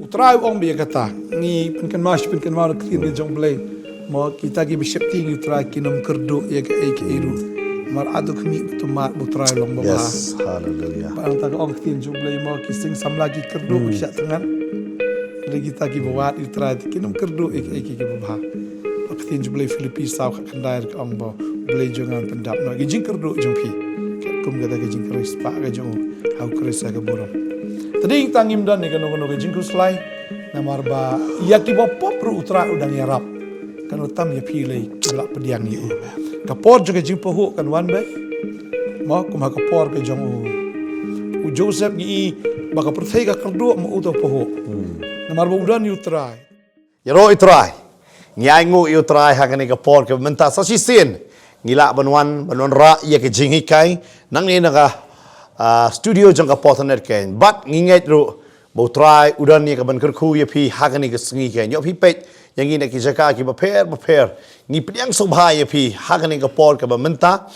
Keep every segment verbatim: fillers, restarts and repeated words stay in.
Trai u ong ba ïa kata. Ngi pynkynmaw shi pynkynmaw na ktien ka jong U Blei. Mo kita ki ba sheptieng ïa U Trai kin ym kyrduh ïa kaei kaei ruh. Namar hato khmih ba tumar ba U Trai u long babha. Yes, hallelujah. Ba nangta ka ong ktien jong U Blei mo ki sing samla ki kyrduh ki shah thngan. Lei kita ki ba wad ïa U Trai te kin ym kyrduh ïa kaei kaei ba bha. Ba ktien jong U Blei Philippi saw khatkhyndai ka ong ba U Blei jong nga un pyndap noh ki jingkyrduh jong phi. Katkum kata ka jingkyrduh spah ka jong u ha U Khrist ha ka burom. Te dei tang ngim don ïa kano kano ka jingkhuslai. Namar ba ïa ki bapop ruh U Trai u dang ïarap. Kan u tam ïa phi lei ki ba la pdiang ïa u. Ka por jong ka jingpahuh kan wan beit. Mo kum ha ka por ka jong u u Joseph ngi i ba ka pyrthei ka kyrduh mo u to pahuh. Namar ba u don ïa U Trai. Ïaroh ïa U Trai. Ngi ainguh ïa U Trai ha kane ka por ka mynta sa shisien. Ngi lah ban wan ban wanrah ïa ka jinghikai nangne na ka ah, studio jong ka Pawthanet kein. Bad ngi ngeit ruh ba U Trai u don ïa ka ban kyrkhu ïa phi ha kane ka sngi kein. Ïoh phi peit ïa ngi na ki jaka ki bapher bapher. Ngi pdiang sngewbha ïa phi ha kane ka por kaba mynta.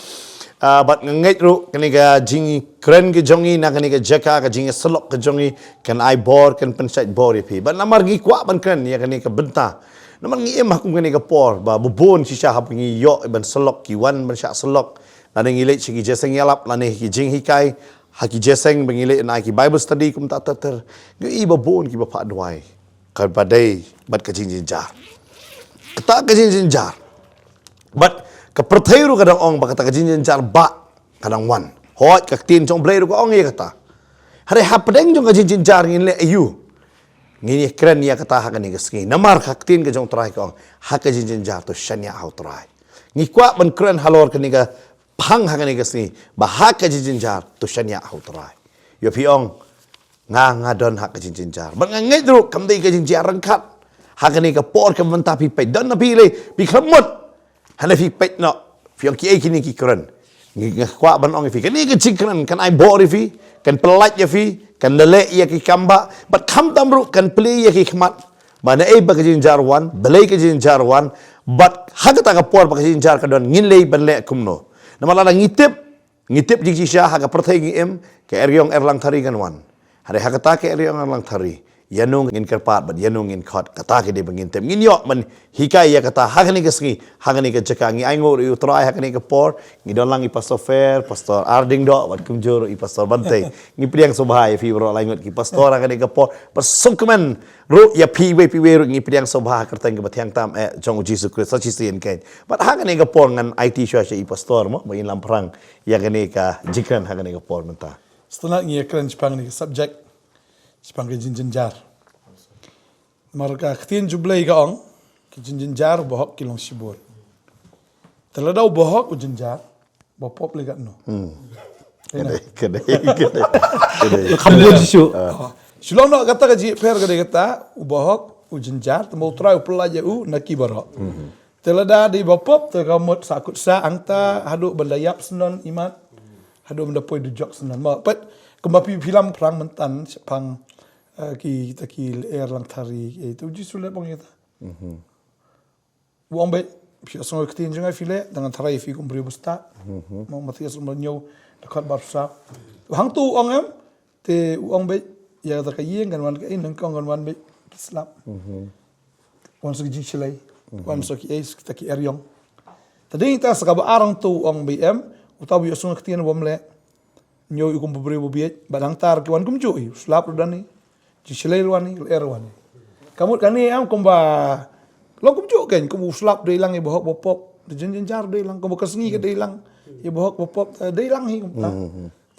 Ah, bad nga ngeit ruh kane ka jingkren ka jong ngi na kane ka jaka ka jingïasyllok ka jong ngi kan ai bor kan pynshait bor ïa phi. Bad namar ngi kwah ban kren ïa kane ka bynta. Namar ngi im ha kum kane ka por ba bun shisha haba ngi ïoh ban syllok ki wan ban shah syllok. Lane ngi leit sha ki jingïalap lane ki jinghikai ha ki jingïaseng ba ngi leh na ki Bible study kumta ter ter. Ngi i ba bun ki ba phah duwai. Ka ba dei bad ka jingjynjar. Kata ka jingjynjar. Bad ka pyrthei ruh ka dang ong ba kata ka jingjynjar ba ka dang wan. Hooid ka ktien jong U Blei ruh ka ong ïa kata. Hynrei hapdeng jong ka jingjynjar ngin leh aïu. Ngin ïa kren ïa kata ha kane ka sngi. Namar ka ktien ka jong U Trai ka ong ha ka jingjynjar to shaniah ha U Trai. Ngi kwah ban kren halor kane ka phang ha kane ka sngi ba ha ka jingjynjar to shaniah ha U Trai. Ïoh phi ong nga nga don ha ka jingjynjar. Bad nga ngeit ruh kam dei ka jingjynjar ryngkat. Ha kane ka por ka mynta phi peit don na phi lei phi khlem mut. Hana phi peit noh phi ong kiei kine ki kren. Ngi nga kwah ban ong ïa phi kane ka jingkren kan ai bor ïa phi kan pyllait ïa phi kan leh ïa ki kam ba bad khamtam ruh kan plie ïa ki khmat. Ba naei ba ka jingjynjar wan, balei ka jingjynjar wan, bad ha kata ka por ba ka jingjynjar ka don ngin lei ban leh kumno. Namar lada ngi tip, ngi tip jingshisha ha ka pyrthei ngi im, ka eriong erlang thari kan wan. Hynrei ha kata ka eriong erlang thari, ïano ngin kyrpad bad ïano ngin khot, kata ka dei ba ngin tip. Ngin ïoh ban hikai ïa kata ha kane ka sngi, ha kane ka jaka ngi ainguh ruh ïa U Trai ha kane ka por, ngi don lang i Pastor Fer, Pastor Arding Doh bad kumjuh ruh i Pastor Bantei. Ngi pdiang sngewbha ïa phi baroh laingut ki pastor ha kane ka por. Bad sngewkmen ruh ïa phi iwei pa iwei ruh ngi pdiang sngewbha ha ka kyrteng kaba thiang tam eh jong U Jisu Khrist sa shisien kein. Bad ha kane ka por ngan aiti shuwa sha i Pastor mo ba in lam phrang ïa kane ka jingkren ha kane ka por mynta. Sngewtynnat ngi ïa kren shaphang kane ka subject shaphang ka jingjynjar. Namar ka ktien jong U Blei ka ong ka jingjynjar u bahok ki long shibun. Te lada u bahok u jynjar, bapop lei katno. Ka dei ka dei ka dei. Kham bun shisha. Shu long noh kata ka jingpher ka dei kata u bahok u jynjar, te ma U Trai u pyllait ïa u na ki baroh. Te lada dei bapop te ka mut sahkut sah hangta haduh ban da ïap syndon imat haduh ban da poi dujok syndon. Ma peit kumba phi phi lam phrang myntan shaphang kita ki lyer lang thari ïa ita U Jisu leh bang ïa ta. U ong beit phi ïohsngew ïa ka ktien jong nga phi leh, te ngan tharai ïa phi kum briew ba stad. Ma Mathaios lynnong hynñiew dkhot ba arphew saw. Hangto u ong em, te u ong beit ïa kata ka ïing kan wan kaei, nyngkong kan wan beit ki slap. Wan sa ki jingshlei, wan sa kiei, sa kita ki eriong. Te dei ta sa kaba ar hangto u ong beit em, uta ba ïohsngew ïa ka ktien bym leh. Ñiew ïa u kum u briew ba bieit, bad hangta ruh ki wan kumjuh hi, u slap ruh don hi, jingshlei ruh wan hi, lyer ruh wan hi. Ka mut kane em kumba long kumjuh kein, kumba u slap dei lang ïa bahok bapop, te jingjynjar dei lang, kumba ka sngi ka dei lang ïa bahok bapop, te dei lang hi kumta.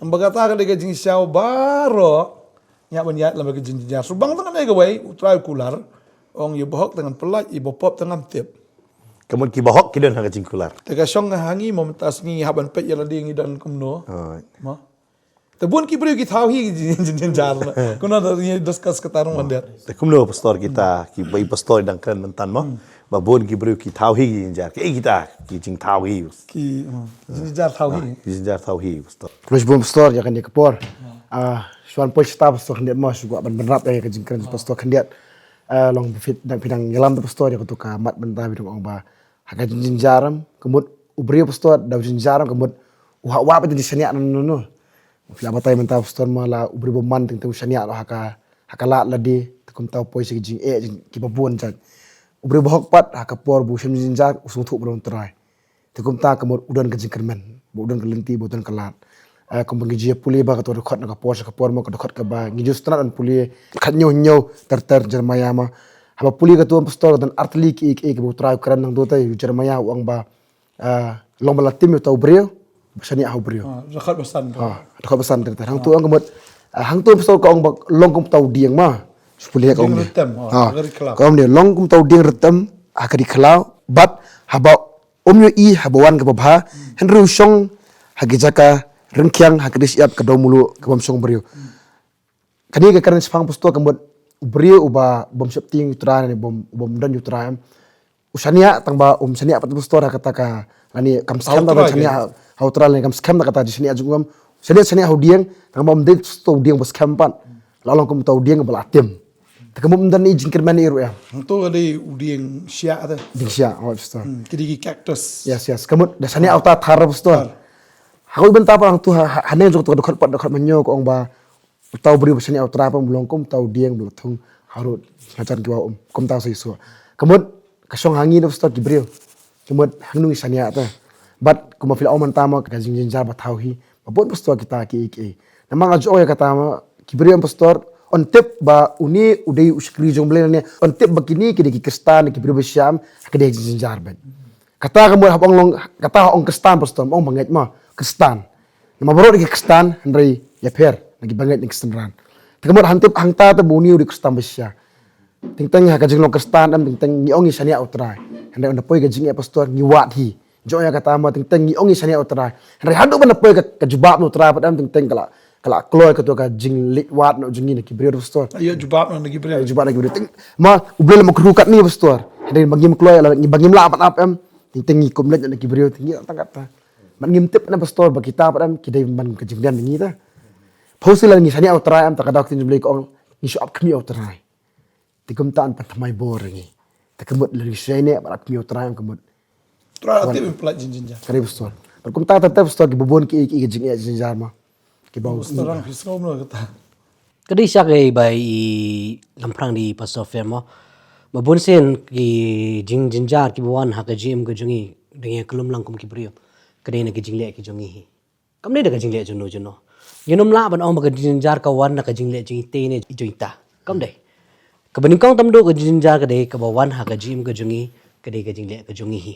Tangba kata ka dei ka jingshisha baroh, ñiah ban ïaid lem bad ka jingjynjar. Shu bang tang kane kawei, U Trai u kular, ong ïa bahok te ngan pyllait, ïa bapop te ngam tip. Ka mut ki bahok ki don ha ka jingkular. Te ka shong ha ngi mo mynta sngi ngi hap ban peit ïa lade ngi don kumno. Mo. Te bun ki briew ki thaw hi ki jin- jin- jynjar na. Kumno da ngi discuss kata ruh myndiat. Te kumno pastor kita ki ba i pastor dang kren mynta mo. Ba bun ki briew ki thaw hi ki jynjar. Ki kita ki jingthaw hi. Ki mo. Jynjar thaw hi. Ki jynjar thaw hi pastor. Khublei shibun pastor ïa kane ka por. Ah, shuwa poi shata pastor khyndiat mo shu kwah ban bynrap ïa ka jingkren pastor khyndiat. Ah, long phi dang phi dang ïalam da pastor ïa katu ka mat mynta phi dang ong ba ha ka jingjynjar em ka mut u briew pastor da u jynjar em ka mut u hap wah ba te di shaniah na no no. Phi la batai mynta pastor ma la u briew bymman teng te u shaniah ha ka ha ka lad lade te Kumta u poi sha ki jingeh jing kiba bun jait. U briew bahok pat ha ka por ba u shem jingjynjar u sngewthuh ba don u Trai. Te kumta ka mut u don ka jingkyrmen, ba u don ka lynti, ba u don ka lad. Eh, kumba ngi ju pule ba kato ka dkhot na ka por sha ka por mo, ka dkhot kaba ngi ju sngewtynnat ban pule, khathynñiew hynñiew ter ter Jeremaïah mo. Haba pule kato pastor ka don artylli kiei kiei kiba u Trai u kren nangto te, u Jeremaïah u ong ba, ah, long ba la tim ïa uta u briew ba shaniah ha u briew. Ah, dkhot ba san. Ah, dkhot ba san ter ter. Hangto ong ka mut, ah, hangto pastor ka ong ba long kum uta u dieng mo. Shu pule ka ong ne. Dieng rytem, ah, ha ka ri khlaw. Ka ong ne, long kum uta u dieng rytem ha ka ri khlaw, bad haba um ïohi haba wan kaba bha, hynrei u shong ha ki jaka ryngkhiang ha ka dei shyiap ka daw mluh ka bym shong briew. Kane ka kren shaphang pastor ka mut u briew uba bym sheptieng ïa u Trai ne bym, bym don ïa u Trai em. U shaniah tang ba um shaniah pat pastor ha kata ka, lane kam skhem da kata shaniah ha u Trai lane kam skhem da kata jingshaniah jong um. Shaniah, shaniah ha u dieng tang ba um dei pastor u dieng ba skhem pat. La long kum uta u dieng ba la tim. Te ka mut um don i jingkyrmen i ruh em. Hangto ka dei u dieng shiah te. Dieng shiah, oh, pastor. Hmm, ki dei ki cactus. Yes, yes. Ka mut da shaniah uta thar pastor. Thar. Ha kawei bynta pat hangto ha, ha, haneng jong kato ka dkhot pat, dkhot ma hynñiew ka ong ba uta u briew ba shaniah ha u Trai pat um long kum uta u dieng ba la thung harud ha jan kiba um. Kumta u sa ïohsngew. Ka mut ka shong ha ngi na pastor ki briew. Ka mut hangno ngi shaniah te. Bad kumba phi la ong mynta mo ka jingjynjar ba thaw hi. Ba bun pastor kita kiei kiei. Namar nga ju ong ïa kata mo ki briew em pastor, yn tip ba une u dei u shakri jong U Blei ne. Yn tip ba kine ki dei ki Khristan, ki briew ba shaniah, ka dei jingjynjar bad. Kata ka mut haba ong long, kata ong Khristan pastor, ong ba ngeit mo Khristan. Namar baroh ki Khristan, hynrei ïapher na kiba ngeit na ki synran. Te ka mut hangtip hangta te ba une u dei Khristan ba shisha. Teng teng ha ka jinglong Khristan em, teng teng ngi ong ngi shaniah ha u Trai. Hynrei ynda poi ka jingeh pastor ngi wad hi. Ju ong ïa kata mo teng teng ngi ong ngi shaniah ha u Trai. Hynrei haduh ban da poi ka, ka jubab na u Trai pat em teng teng ka la, ka la kloi kato ka jingleit wad na jong ngi na ki briew pastor. Ïa jubab na ki briew. Ïa jubab na ki briew. Teng, ma U Blei la ma kru katne pastor. Hynrei ba ngim kloi la, ba ngim lah ban ap em. Teng teng ngi kum leit na ki briew teng ngi tang kata. Ban ngim tip na pastor ba kita pat em ki dei ban ka jingdem ngi ta. Pause la ngi shaniah ha u Trai em ta ka dok tin Blei ka ong ngi shu ap khmih ha u Trai. Te kumta yn pynthymmai bor ngi. Te ka mut lada ngi shaniah bad ap khmih ha u Trai em ka mut. Trai la tip ïa pynlait jingjynjar. Ka dei pastor. Bad kumta te pastor kiba bun ki, ki, ki jingeh jingjar ma. Kiba u. Pastor rang phi sngew kumno kata. Ka dei sha kaei ba i lamphrang di pastor Fem mo. Ba bun sien ki jingjynjar kiba wan ha ka jingim ka jong ngi. Dang ïa ka lum lang kum ki briew. Ka dei na ki jingleh ki jong ngi hi. Kam dei da ka jingleh jong no jong no. Ngin ym lah ban ong ba ka jingjynjar ka wan na ka jingleh jong ite ne jong ita. Kam dei. Kaba nyngkong tam dei ka jingjynjar ka dei kaba wan ha ka jingim ka jong ngi, ka dei ka jingleh ka jong ngi hi.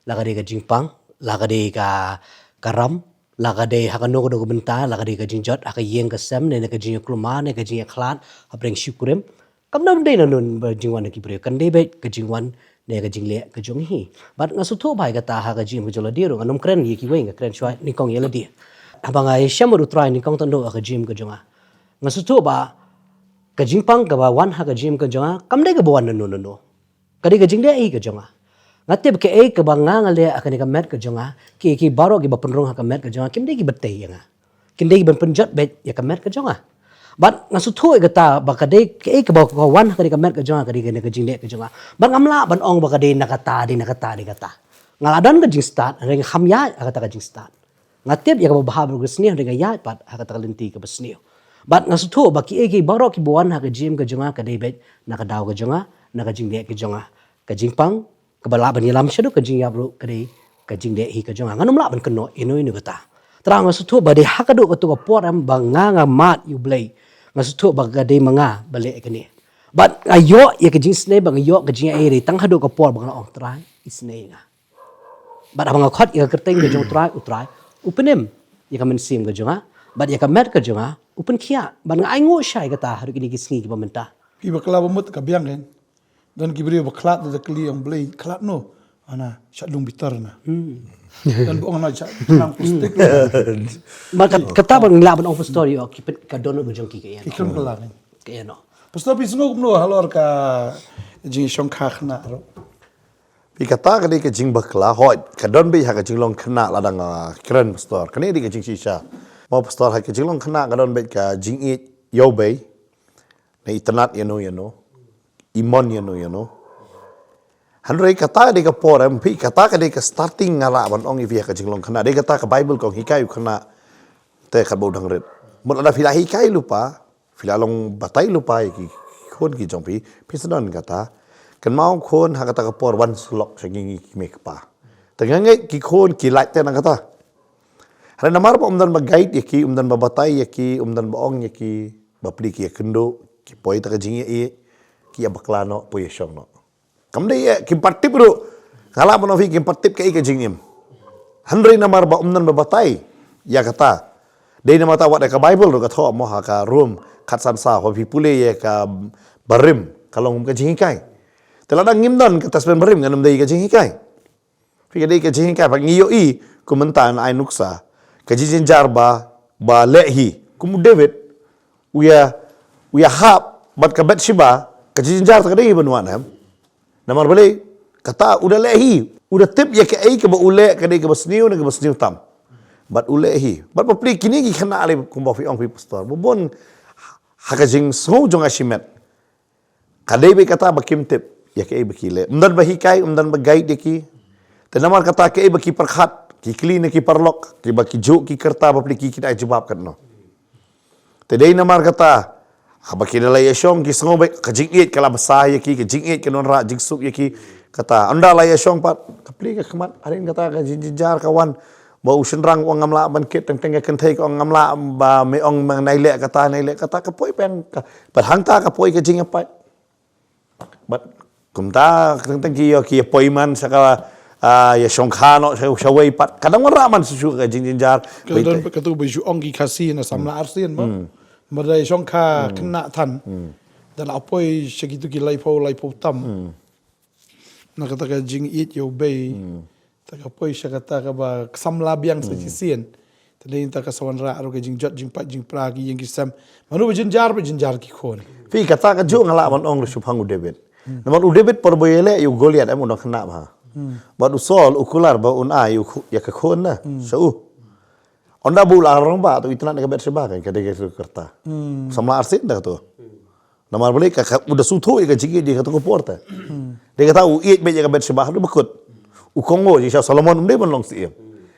La ka dei ka jingpang, la ka dei ka, ka ram, la ka dei ha kano kano ka bynta, la ka dei ka jingjot, ha ka ïing ka sem, ne, ne ka jingïaklumar, ne ka jingïakhlad, ha pdeng shi kurim. Kam dei na nun ba jingwan na ki briew, kan dei beit ka jingwan ne ka jingleh ka jong hi. Bad nga sngewthuh ba ïa kata ha ka jingim ka jong lade ruh, ngan ym kren ïa kiwei, nga kren shuwa nyngkong ïa lade. Haba nga ïashem bad U Trai nyngkong tang ha ka jingim ka jong nga, nga sngewthuh ba ka jingpang kaba wan ha ka jingim ka jong nga kam dei kaba wan na nun na nun. Ka dei ka jingleh hi ka jong nga. Nga tip kaei kaba nga nga leh ha kane ka met ka jong nga, ki, ki baroh kiba pynrung ha ka met ka jong nga kim dei kiba tei ïa nga. Kin dei ban pynjot beit ïa ka met ka jong nga. Bad nga sngewthuh ïa kata ba ka dei kaei kaba ka wan ha ka dei ka met ka jong nga, ka dei ka, ka jingleh ka jong nga. Bad ngam lah ban ong ba ka dei na kata, dei na kata, dei kata. Nga la don ka jingstad, hynrei nga kham ïaid ha kata ka jingstad. Nga tip ïa kaba bha bad ka sniew, hynrei nga ïaid pat ha kata ka lynti kaba sniew. Bad nga sngewthuh ba kiei kiei baroh kiba wan ha ka jingim ka jong nga ka dei beit na ka daw ka jong nga, na ka jingleh ka jong nga. Ka jingpang, kaba lah ban ïalam shaduh ka jingïap ruh ka dei ka jingleh hi ka jong nga. Ngan ym lah ban kynnoh ino ino kata. Tang nga sngewthuh ba dei ha kaduh kato ka por em ba nga nga mad ïa U Blei. Nga sngewthuh ba ka dei ma nga ba leh ïa kane. Bad nga ïoh ïa ka jingisynei, ba nga ïoh ka jingïaid tang haduh ka por ba nga la ong Trai, isynei ïa nga. Bad haba nga khot ïa ka kyrteng ka jong U Trai, U Trai u pynim ïa ka mynsiem ka jong nga. Bad ïa ka met ka jong nga u pynkhiah. Bad nga ainguh shai kata haduh kine ki sngi kiba mynta. Phi bakla ba mut ka biang kan. Don ki briew ba khlad da kylli ïa U Blei, khlad no? Ana, sha dung bitar na. Hmm. Don ba ong na sha nang plastik. Ma kat-, kata ba ngi lah ban ong pastor ïa ki pyn-, ka dohnud ka jong ki ka ïa. Ki khlem khlad. Ka ïa no. Pastor phi sngew kumno halor ka jingshongkha khynnah ruh? Phi kata ka dei ka jingbakla, hooid ka don beit ha ka jinglong khynnah lada nga kren pastor. Kane dei ka jingshisha. Mo pastor ha ka jinglong khynnah ka don beit ka jingïeit ïa u bei. Na itynnad ïa no ïa no. I mon ïa no ïa no. Hynrei kata ka dei ka por em, phi kata ka dei ka starting nga lah ban ong ïa phi ha ka jinglong khynnah. Dei kata ka Baibl ka ong hikai u khynnah te katba u dang rit. Mut lada phi la hikai lypa, phi la long batai lypa ïa ki khun ki jong phi, phi sdang kata. Kynmaw khun ha kata ka por wan slok sha ngi ngi ki mei kpa. Te nga ngeit ki khun ki lait te na kata. Hynrei namar ba um don ba guide ïa ki, um don ba batai ïa ki, um don ba ong ïa ki, bapli ki ïa kynduh, ki poi ta ka jingïa ïa, ki ïa bakla noh, poi ïa shong noh. Kam dei ïa, kim pat tip ruh. Nga lah ban ong phi kim pat tip kaei ka jingim. Hynrei namar ba um don ba batai ïa kata. Dei namar ta wat ïa ka Bible ruh ka thoh mo ha ka Rom khatsan saw, haba phi pule ïa ka barim, ka long kum ka jinghikai. Te lada ngim don ka Testament barim, ngan ym dei ka jinghikai. Phi, ka dei ka jinghikai ba ngi ïohi, kum mynta ngan ai nuksa. Ka jingjynjar ba, ba leh hi. Kum u David, u ïa, u ïa hap bad ka Bathsheba, ka jingjynjar ta ka dei ban wan em. Namar balei, kata u da leh hi, u da tip ïa kaei kaba u leh, ka dei kaba sniew ne kaba sniew tam. Bad u leh hi. Bad bapli kine ki khynnah lei kumba phi ong phi pastor. Ba bun ha ka jingsngew jong nga shimet. Ka dei beit kata ba kim tip ïa kaei ba ki leh. Ym don ba hikai, ym don ba guide ïa ki. Te namar kata kaei ba ki pyrkhat, ki kylli na ki paralok, kiba ki juh ki kyrta bapli ki kin ai jubab katno. Te dei namar kata haba ki da la ïa shong ki sngew beit ka jingïeit ka la bsa ïa ki, ka jingïeit kan wanrah jingsuk ïa ki. Kata ynda la ïa shong pat ka plie ka khmat, hadien kata ka jingjynjar ka wan. Ba u shynrang u ong ngam lah ban kit, teng teng ka kynthei ka ong ngam lah ba me ong ma nai leh kata, nai leh kata, ka poi peng ka, bad hangta ka poi ka jingïapait. Bad kumta teng teng ki ïa, ki ïa poi man sha ka, ah, ïa shongkha noh sha, sha wei pat. Ka dang wanrah man shuh shuh ka jingjynjar. Ka don pat katu ba ju ong ki Khasi na samla arsien ba. Ba da ïa shongkha khynnah than. Da la poi sha kitu ki laiphew, laiphew tam. Na kata ka jingïeit ïa u bei. Ta ka poi sha kata kaba ka samla biang sa shisien. Te dei ta ka sa wanrah ruh ka jingjot jingpait jingpra ki ïing ki sem. Mano ba jynjar ba jynjar ki khun. Phi, kata ka juh nga lah ban ong ruh shaphang u David. Namar u David por ba ïaleh ïa u Goliath em u nongkhynnah bha. Bad u Saul u kular ba un ai ïa u khu-, ïa ka khun na sha u. Ynda ba u la rangbah, te u itynnad ïa ka Bathsheba kan, ka dei ka kyrta. Samla arsien da katu. Namar balei ka, ka, u da sngewthuh ïa ka jingïeit ïa katu ka por te. Dei kata u ïeit beit ïa ka Bathsheba haduh ba kut. U kohnguh jong u Solomon um dei ban long siem.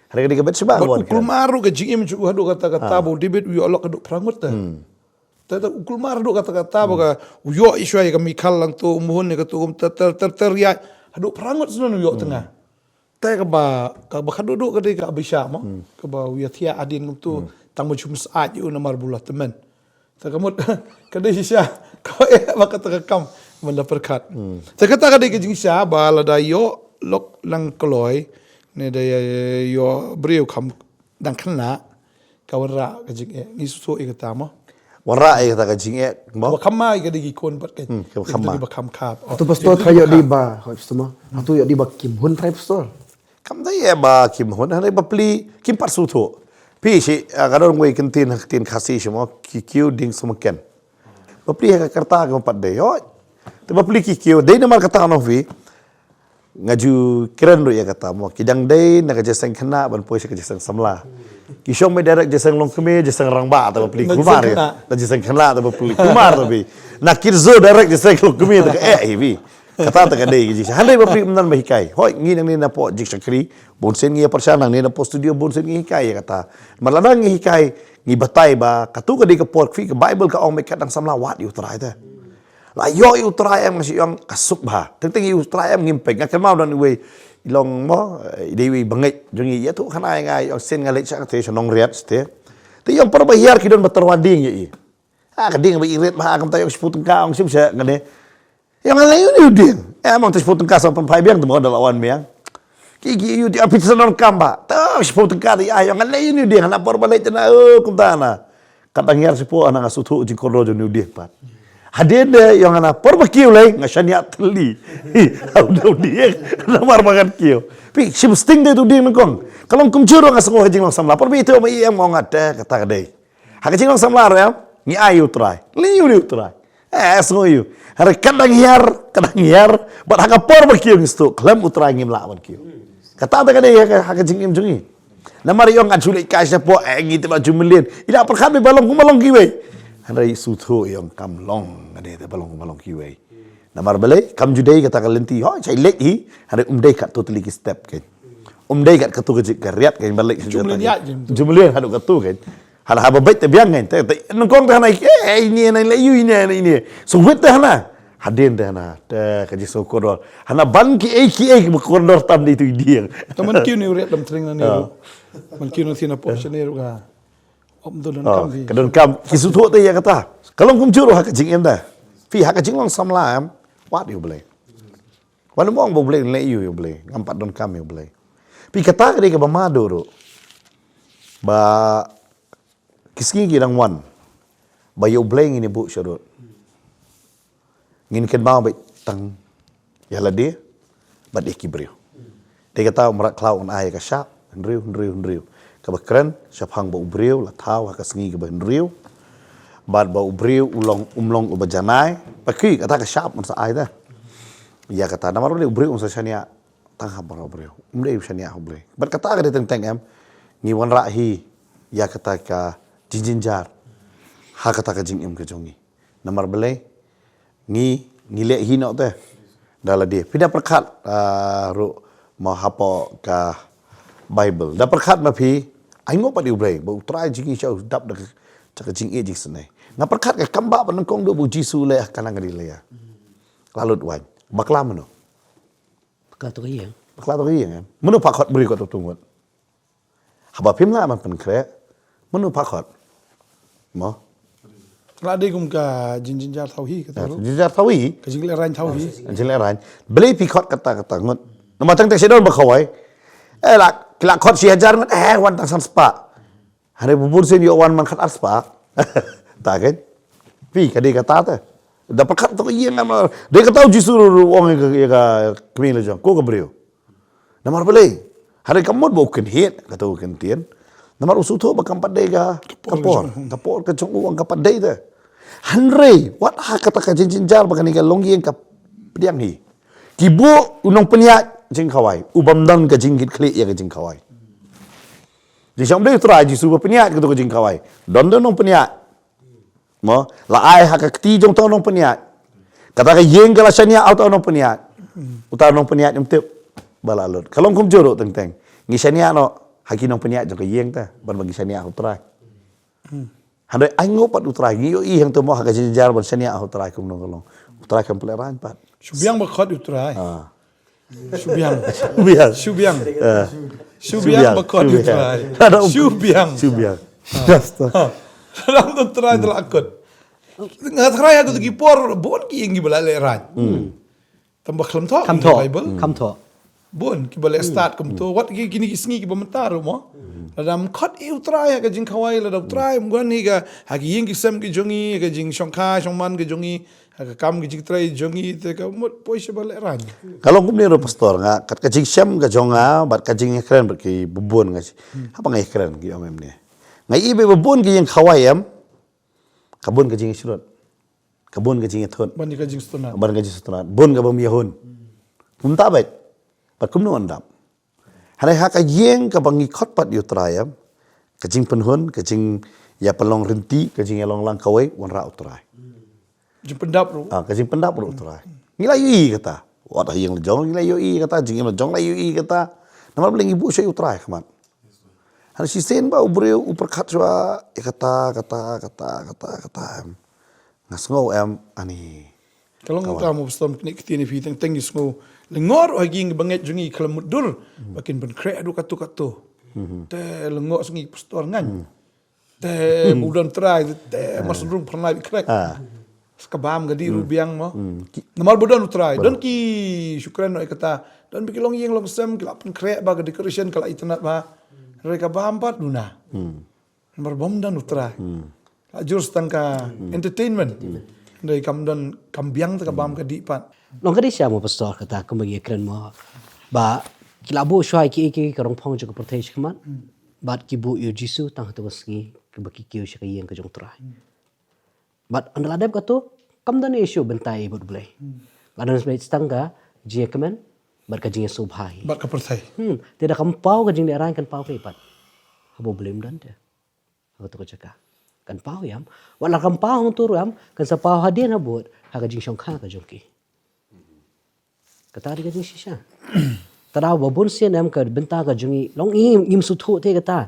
Hynrei ka dei ka Bathsheba ka wan. Bad u kulmar ruh ka jingim jong u haduh katta katta ba u David u ïoh lok haduh phra ngut te. Te, te u kulmar haduh katta katta ba ka u ïoh ïa shuwa ïa ka Mikhal lang tu, u Maon ïa katu, um ter ter ter ter ïa haduh phra ngut snon u ïoh tnga. Te kaba, kaba khadduh duh ka dei ka Abishai mo. Kaba u ïa thiah hadien kumtu, tang ba jum syaid ïa u namar ba u la tymmen. Te ka mut ka dei shisha kaba eh ba kata ka kam ban da pyrkhat. Te kata ka dei ka jingshisha ba lada ïoh lok lang kloi ne da ïoh briew kham dang khynnah, ka wanrah ka jingeh. Ngi sngewthuh ïa kata mo. Wanrah ïa kata ka jingeh mo. Ba kham mai ka dei ki khun pat ka. Hmm, ka kham mai. Ba kham khap. Atu pastor trai ïoh dei ba, hoi pastor mo. Atu ïoh dei ba kim hun trai pastor. Kam dei ïa ba kim hun, hynrei bapli kim pat sngewthuh. Phi shi, ah, ka don wei ka ktien, ka ktien Khasi shi mo, ki kiew dieng sumken. Bapli ha ka kyrta ka pat dei, hoi. Te bapli ki kiew, dei namar kata noh phi. Nga ju kren ruh ïa kata mo. Ki dang dei na ka jingïaseng khynnah ban poi sha ka jingïaseng samla. Ki shong beit direct jingïaseng longkmie, jingïaseng rangbah, te bapli kulmar ïa. Na jingïaseng khynnah te bapli kulmar te phi. Na kyrzo direct jingïaseng longkmie te ka eh hi phi. Kata te ka dei ka jingïaseng. Hynrei bapli ym don ba hikai. Hoi, ngi nangne napoh jingshakri, bun sien ngi ïa pyrshang, nangne napoh studio bun sien ngi hikai ïa kata. Namar lada ngi hikai, ngi batai ba katu ka dei ka por, phi, ka Bible ka ong beit kat dang samla wad ïa u Trai te. La ïoh ïa u Trai em, nga shu ong ka suk bha. Teng teng ïa u Trai em ngim peit. Nga kynmaw don iwei i long mo, eh, i dei iwei bangeit jong ngi, ïathuh khana ïa nga, i ong sien nga leit sha kata sha Nongriat shatei. Te i ong por ba hiar ki don ba tyrwa dieng ïa i. Ah, ka dieng ba i rit bha, kumta i ong shiphew tyngka, ong shim sha kane. I ong ngan leit ïa une u dieng. Eh, ong te shiphew tyngka sa pynphai biang te mo da la wan biang. Ki ki ïa u dieng, ah, phi sa donkam bha. Te shiphew tyngka te i ong ngan leit ïa une u dieng, hana por ba leit te na, oh, kumta na. Kat dang hiar shiphew, hana nga sngewthuh jingkordor jong une u dieng pat. Hadien de i ong hana por ba kiew lei nga shaniah thylli. Ha u dieng namar ba ngan kiew. Phi, shim sting de tu dieng nyngkong. Ka long kumjuh ruh nga sngew ha jinglong samla. Por ba i tu ma i em, ong nga te kata ka dei. Ha ka jinglong samla ruh em, ngi ai ïa u Trai. Lei ïa u Trai. Eh, sngew ïa u. Hynrei kat dang hiar, kat dang hiar, bad ha ka por ba kiew ngi sngewthuh khlem u Trai ngim lah ban kiew. Kata te ka dei ha ka, ha ka jingim jong ngi. Namar i ong ngan shu leit kai shapoh, eh, ngi te ba ju mlien. I la pyrkhat ba long kum ba long kiwei. Hynrei sngewthuh i ong kam long, nga dei te ba long kum ba long kiwei. Namar balei, kam ju dei kata ka lynti, hoi, shai leit hi, hynrei um dei kat totally ki step kein. Um dei kat katu ka jingkariat kein, ba leit ju mlien ïa, ju mlien haduh katu kein. Hana haba beit te biang ngan te, te nyngkong te hana, eh, ine na leh ïu ine na ine. So wit te hana. Hadien te hana te ka jingsngewkordor. Hana ban ki ei ki ei ba kordor tam di tu dieng. Te man kiew ni u riat dam tring na ni. Ah. Ruh. Man kiew na thina pok shane ruh ka. Om donkam. Oh, phi. Ka donkam ki sngewthuh te ïa kata. Ka long kumjuh ruh ha ka jingim da. Phi ha ka jinglong samla em. Wat ïa U Blei. Wat nym ong ba U Blei leh ïa U Blei. Ngam pat donkam ïa U Blei. Phi kata ka dei kaba ma doh ruh. Ba ki sngi ki dang wan. Ba ïa U Blei ngin ïa buh sharud. Ngin kynmaw beit tang ïa lade bad ïa ki briew. Te kata u mrad khlaw un ai ka shap hynriew hynriew hynriew. Kaba kren shaphang ba u briew la thaw ha ka sngi kaba hynriew. Bad ba u briew u long um long uba janai. Ba ki kata ka shap un sa ai te. Ïa kata namar u briew un sa shaniah tang ha ba u briew. Um dei u shaniah ha U Blei. Bad kata ka dei teng teng em. Ngi wanrah hi ïa kata ka jingjynjar ha kata ka jingim ka jong ngi. Namar balei ngi, ngi leh hi noh te. Da lade phi da pyrkhat, ah, ruh ma hapoh ka Bible. Da pyrkhat ma phi, ai nguh pat ïa U Blei ba U Trai jong ngi sha u dap da ka, ka jingïeit jingsnei. Nga pyrkhat ka kam ba nyngkong duh ba U Jisu leh ha Kana Galilea. La lut waiñ. Bakla mano? Bakla to ka ïing. Bakla to ka ïing em. Mano pha khot briew ka to tungwat? Haba phim lah ban pynkhreh, mano pha khot? Mo? La dei kum ka jingjynjar thaw hi kata ruh. Jingjynjar thaw hi. Ka jingleh raiñ thaw hi. Jingleh raiñ. Balei phi khot kata kata ngut? Namar tang te sha don ba khawai. Eh la, la khot shi hajar ngut, eh wan tang san spah. Hynrei bun sien ïoh wan man khat ar spah. Ta kan? Phi ka dei kata te. Da pyrkhat to ïa nga ma. Dei kata U Jisu ruh ong ïa ka, ïa ka kmie la jong. Ko ka briew. Namar balei? Hynrei ka mut ba u kynhied, kata u kyntien. Namar u sngewthuh ba kam pat dei ka por, ka por ka jong u, ong kam pat dei te. Hynrei wat ha kata ka jingjynjar ba kane ka longïing ka pdiang hi. Ki buh u nongpynïaid jingkhawai, u bym don ka jingkitkhlieh ïa ka jingkhawai. Jingsngewbha U Trai Jisu ba pynïaid kata ka jingkhawai. Don don nongpynïaid. Mo, la ai ha ka kti jong uta u nongpynïaid. Kata ka ïing ka la shaniah ha uta u nongpynïaid. Uta u nongpynïaid um tip ba la lut. Ka long kumjuh ruh teng teng. Ngi shaniah noh ha ki nongpynïaid jong ka ïing te ban ba ngi shaniah ha U Trai. Hynrei ai nguh pat U Trai, ngi ïohi hangto mo ha ka jingjynjar ban shaniah ha U Trai kumno ka long. U Trai kam pynlehrain pat. Shu biang ba khot U Trai. Ah. Shu biang. Shu biang. Shu biang. Eh. Shu biang ba khot U Trai. Shu biang. Shu biang. Just. Ram U Trai te la khot. Nga tharai ha kito ki por bun ki ïing kiba la lehraiñ. Tang ba khlem thoh Bible. Kham thoh. Bun kiba la start kumto. Wat ki kine ki sngi kiba mynta ruh mo. Lada ym khot ïa U Trai ha ka jingkhawai, lada U Trai um wan hi ka ha ki ïing ki sem ki jong ngi, ha ka jingshongkha shongman ki jong ngi. Ha ka kam ka jingtrei jong ngi te ka mut poi sha ba lehraiñ. Ka long kumne ruh pastor nga, kat ka jingshem ka jong nga bad ka jingïakren bad ki bun nga. Haba nga ïakren ki ong em ne. Nga i ba bun ki ïing khawai em. Ka bun ka jingshrut. Ka bun ka jingïathut. Ban ka jingsngewtynnat. Ban ka jingsngewtynnat. Bun ka bym ïahun. Kumta bad. Bad kumno wan dap. Hynrei ha ka ïing kaba ngi khot pat ïa U Trai em, ka jingpynhun, ka jingïapynlong rynti, ka jingïalong lang kawei, wanrah U Trai. Jingpyndap ruh. Ah, ka jingpyndap ruh U Trai. Ngi la ïohi kata. Wat ha ïing la jong ngi la ïohi kata, jingim la jong la ïohi kata. Namar balei ngi buh shuwa ïa U Trai khmat. Hynrei shisien ba u briew u pyrkhat shuwa ïa kata, kata, kata, kata, kata em. Nga sngew em ani. Ka long uta mo pastor kine ki ktien phi teng teng ngi sngew. Lyngngoh ruh ha ki ïing ba ngeit jong ngi khlem mutdur. Ba kin pynkhreh haduh katto katto. Te lyngngoh sngi pastor ngan. Te bu don trai te mas rung pyrnai bi khreh. Ka bam ka dih ruh biang mo. Namar bu don u trai. Don ki shu kren noh ïa kata. Don ba ki long ïing long sem ki la pynkhreh ba ka decoration ka la itynnad ba. Hynrei ka bam pat duna. Namar bym don u trai. La jur tang ka entertainment. Hynrei kam don kam biang te ka bam ka dih pat. Long ka dei sha mo pastor kata kumba ngi kren mo. Ba ki la buh shuwa ïa ki, ïa ki, ka rong phong jong ka pyrthei shakhmat. Bad ki buh ïa u Jisu tang ha tu ka sngi kaba ki kiew sha ka ïing ka jong u trai. Bad ynda la dep katu kam don issue bynta ïa i bad u Blei. La don sbeit tang ka jingïakmen bad ka jingïasngewbha hi. Bad ka pyrthei. Hmm, te da kam paw ka jinglehrain kan paw kaei pat. Haba u Blei um don te. Ha katu ka jaka. Kan paw ïam. Wat la kam paw hangtu ruh ïam, kan sa paw hadien habud ha ka jingshongkha ka jong ki. Kata dei ka jingshisha. Te daw ba bun sien em ka bynta ka jong ngi long ngi ngim sngewthuh te kata.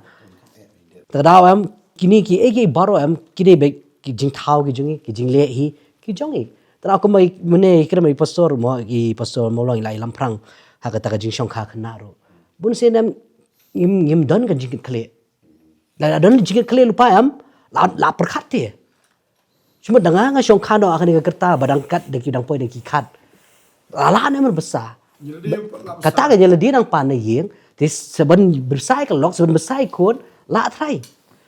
Te daw em kine ki, eh, ki baroh em, kine ba ki jingthaw ki jong i, ki jingleh hi ki jong i. Tang kumba mynne ki kren i pastor mo, i pastor mo long i la i lamphrang ha kata ka jingshongkha khynnah ruh. Bun sien em ngim, ngim don ka jingkitkhlieh. La, la don jingkitkhlieh lypa em, la, la pyrkhat te. Shu mut da nga nga shongkha noh ha kane ka rta ba dang kat da ki dang poi da ki khat. La lah ne man basa. Kata ka ïa lade nang pan na ïing. Te sa ban bsa ïa ka lok, sa ban bsa ïa khun, la trai.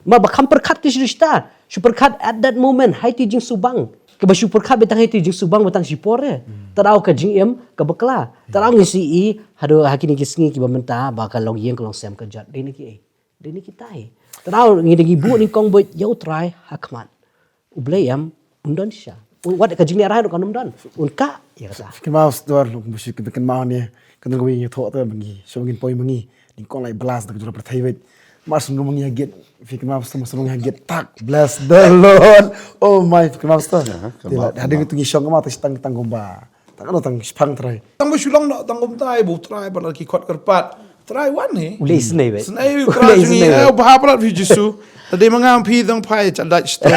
Ma ba kham pyrkhat te shu shuh. Shu pyrkhat at that moment, ha iti jingsubang. Kaba shu pyrkhat ba tang ha iti jingsubang ba tang shipor eh. Tang ka jingim ka bakla. Tang ngi shu i, haduh ha kine ki sngi kiba mynta, ba ka longïing ka longsem ka jot. Dei na ki ei. Dei na kita hi. Tang ngi dang i buh nyngkong bad ïa U Trai ha khmat. U Blei em, un don shisha. Wat ka jingleh rai ruh kan ym don. Un kah ïa kata. Phi kynmaw sdor, long kumba shu kynmaw ne. Ka don kawei ngi thoh te ma ngi. Shu ngin poi ma ngi. Nyngkong lai blast da ka jong ka pyrthei wei. Mar shu ngam ngi ha gate. Phi kynmaw sdor, mar shu ngam ngi ha gate. Tak, bless the Lord. Oh my, phi kynmaw sdor. Hadien tu ngi shong ma ta tang, tang kumba. Tang ano tang shipang trai. Tang ba shu long noh tang kumta, ba U Trai ba la ki khot kyrpad. Trai wan hi. U leh isynei bad. Isynei U Trai jong ngi. Eh, ba hap rat phi Jisu. Tadi mangam phi tang phai cha dach sto.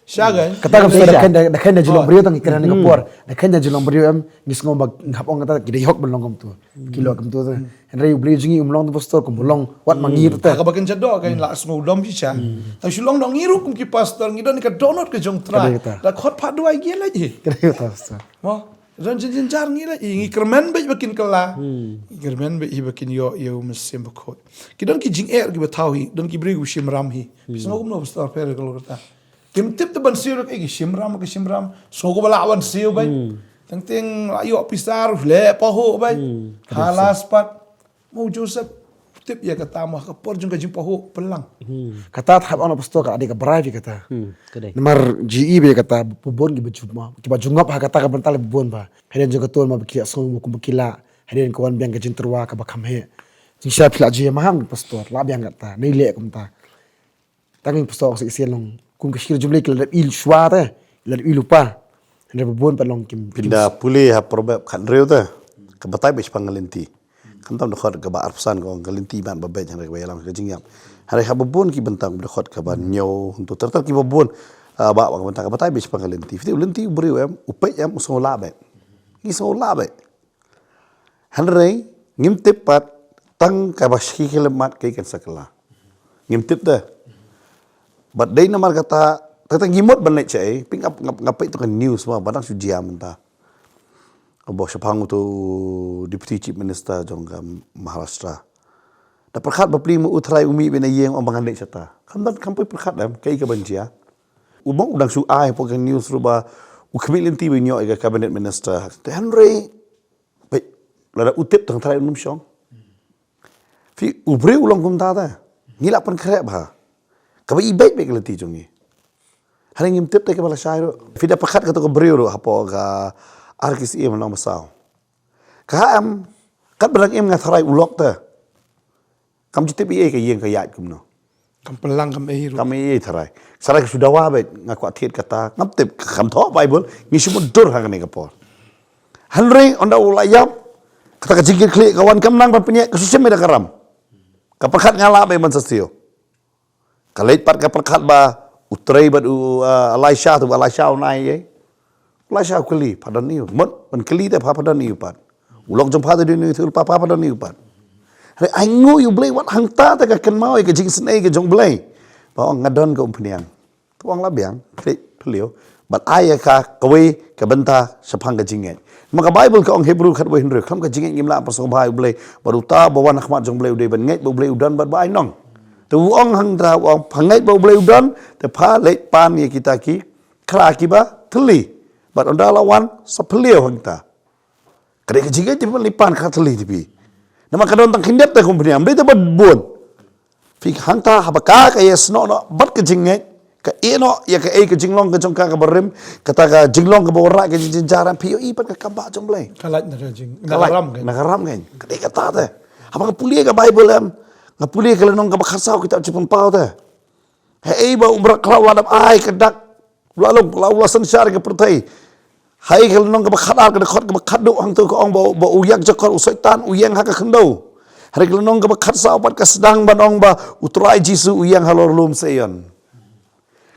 Sha ga. Kata kam sdor da khein da, da khein da jylliew briew tang ki kren ha kane ka por. Da khein da jylliew briew em, ngi sngew ba ngi hap ong kata ki dei hok ban long kumtu. Ki long kumtu te. Hynrei U Blei jong ngi um long te pastor kum long wat ma ngi te. Ka ba kynja doh ka la sngew dom shisha. Tang shu long noh ngi ruh kum ki pastor ngi don ka dohnud ka jong Trai. Ka dei kata. Da khot phah duwai ngi leh hi. Ka dei kata pastor. Mo, don jynjar ngi leh hi, ngi kyrmen bad ba kin kylla. Ngi kyrmen bad hi ba kin ïoh ïa U Mynsiem Bakhuid. Ki don ki jingeh kiba thaw hi, don ki briew kiba shim ram hi. Phi sngew kumno pastor pher ka lo kata. Kim tip te ban siew ruh ki shim ram, ki shim ram. Sngew kumba la wan siew bad. Teng teng la ïoh pisa ruh leh pahuh bad. Halas pat. Mo Joseph, tip ïa kata mo ha ka por jong ka jingpahuh pynlang. Kata thap ong pastor ka dei ka brai ïa kata. Namar G E ba ïa kata bun kiba jum mo. Kiba jungap ha kata ka bynta le bun ba. Hadien jong ka tur mo ba ki sngew mo kumba ki la. Hadien ka wan biang ka jingtyrwa kaba kham heh. Jingshisha phi la ju ïa maham pastor la biang kata. Nei leh kumta. Tang pastor sa ïa long kum ka shakri jumlei ki la dep i shuwa te, la dep i lypa. Hynrei ba bun pat long kim. Pynda pule ha Proverb khathynriew te. Ka batai ba shipang ka lynti. Khamtam da khot kaba arphew san ka ong ka lynti ban ba beit hynrei kaba ïalam ka jingïap. Hynrei ha ba bun ki bynta da khot kaba ñiew hyntu ter ter kiba bun. Ah, ba, ba ka bynta ka batai ba shipang ka lynti. Phi tip u lynti u briew em, u peit em, u sngew lah beit. Ngi sngew lah beit. Hynrei ngim tip pat tang kaba shakri khyllipmat kaei kan sa kylla. Ngim tip te. Bad dei namar kata, kata ngi mut ban leit shaei, phi ngap, ngap, ngap peit to ka news mo ba dang shu jia mynta. Ba shaphang uto Deputy Chief Minister jong ka Maharashtra. Da pyrkhat bapli mo U Trai u mih bad na ïing ong ba ngan leit shata. Kham dang kham poi pyrkhat em kaei kaban jia. U bang u dang shu ai hapoh ka news ruh ba u khmih lynti ba u ñiew ïa ka cabinet minister. Te hynrei Peit, lada u tip tang Trai un ym shong. Phi u briew u long kumta te. Ngi lah pynkhreh bha. Kaba i beit beit ka lynti jong ngi. Hynrei ngim tip te kaba lashai ruh. Phi da pyrkhat kato ka briew ruh hapoh ka R K C A Nongbasaw. Ka ha em, katba dang im nga tharai u lok te. Kam ju tip ei ei ka ïing ka ïaid kumno. Kam pynlang kam ei ruh. Kam ei ei tharai. Sarai ka shu dawa beit nga kwah thied kata. Ngam tip kam thoh Bible. Ngi shu mutdur ha kane ka por. Hynrei ynda u la ïap. Kata ka jingkitkhlieh ka wan kam nang ban pynïaid ka shu shim beit da ka ram. Ka pyrkhat nga lah beit ban sa siew. Ka leit pat ka pyrkhat ba u Trei bad u, uh, Elisha tu, Elisha u nai ei. Elisha u kylli, pha don aïu? Mut, ban kylli te pha, pha don aïu pat. U lok jong pha te dei aïu, te u pa pha, pha don aïu pat. Hynrei ai nguh ïa u Blei wat hangta te ka kynmaw ïa ka jingsnei ka jong u Blei. Ba ong nga don ka umphniang. Ka ong la biang, khlem phylliew. Bad ai ïa ka kawei ka bynta shaphang ka jingngeit. Ma ka Bible ka ong Hebru khatwei hynriew, khlem ka jingngeit ngim lah ban pynsngewbha ïa u Blei. Bad uta ba wan ha khmat jong u Blei u dei ban ngeit ba u Blei u don bad ba ai nong. Te u ong hangta u ong pha ngeit ba u Blei u don, te pha leit pan ïa kita ki khra kiba thylli. Bad ynda la wan sa phylliew hangta. Ka dei ka jingngeit te phi ban leit pan khra thylli te phi. Namar ka don tang khyndiat te kum phi niam, dei te bad bun. Phi hangta haba ka ka ïasnoh noh bad ka jingngeit, ka ïeh noh ïa kaei ka jinglong ka jong ka kaba rim, kata ka jinglong kaba wanrah ka jingjynjar, phi ïohi pat ka kam bah jong Blei. Ka lait na ka jing, na ka ram kein. Na ka ram kein. Ka dei kata te. Haba nga pule ka Bible em, nga pule ka lynnong kaba khatsaw kitab Jingpynpaw te. Haei ba u mrad khraw u la dep ai ka dak, u la long, u la, u la synshar ka pyrthei. Haei ka lynnong kaba khatar, ka dkhot kaba khatduh hangto ka ong ba, ba u ïakjakor u Soitan u ïeng ha ka khyndew. Hynrei ka lynnong kaba khatsaw pat ka sdang ban ong ba U Trai Jisu u ïeng halor lum Sion.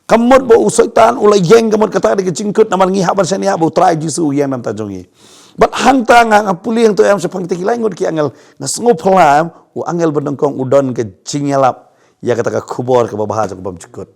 Ka mut ba u Soitan u la ïeng, ka mut kata ka dei ka jingkut namar ngi hap ban shaniah ba U Trai Jisu u ïeng na ka bynta jong ngi. Bad hangta nga, nga pule hangto em shaphang kita ki lai ngut ki angel, nga sngew phylla em, u angel banyngkong u don ka jingïalap ïa kata ka khubor kaba bha jong ka bymjukut.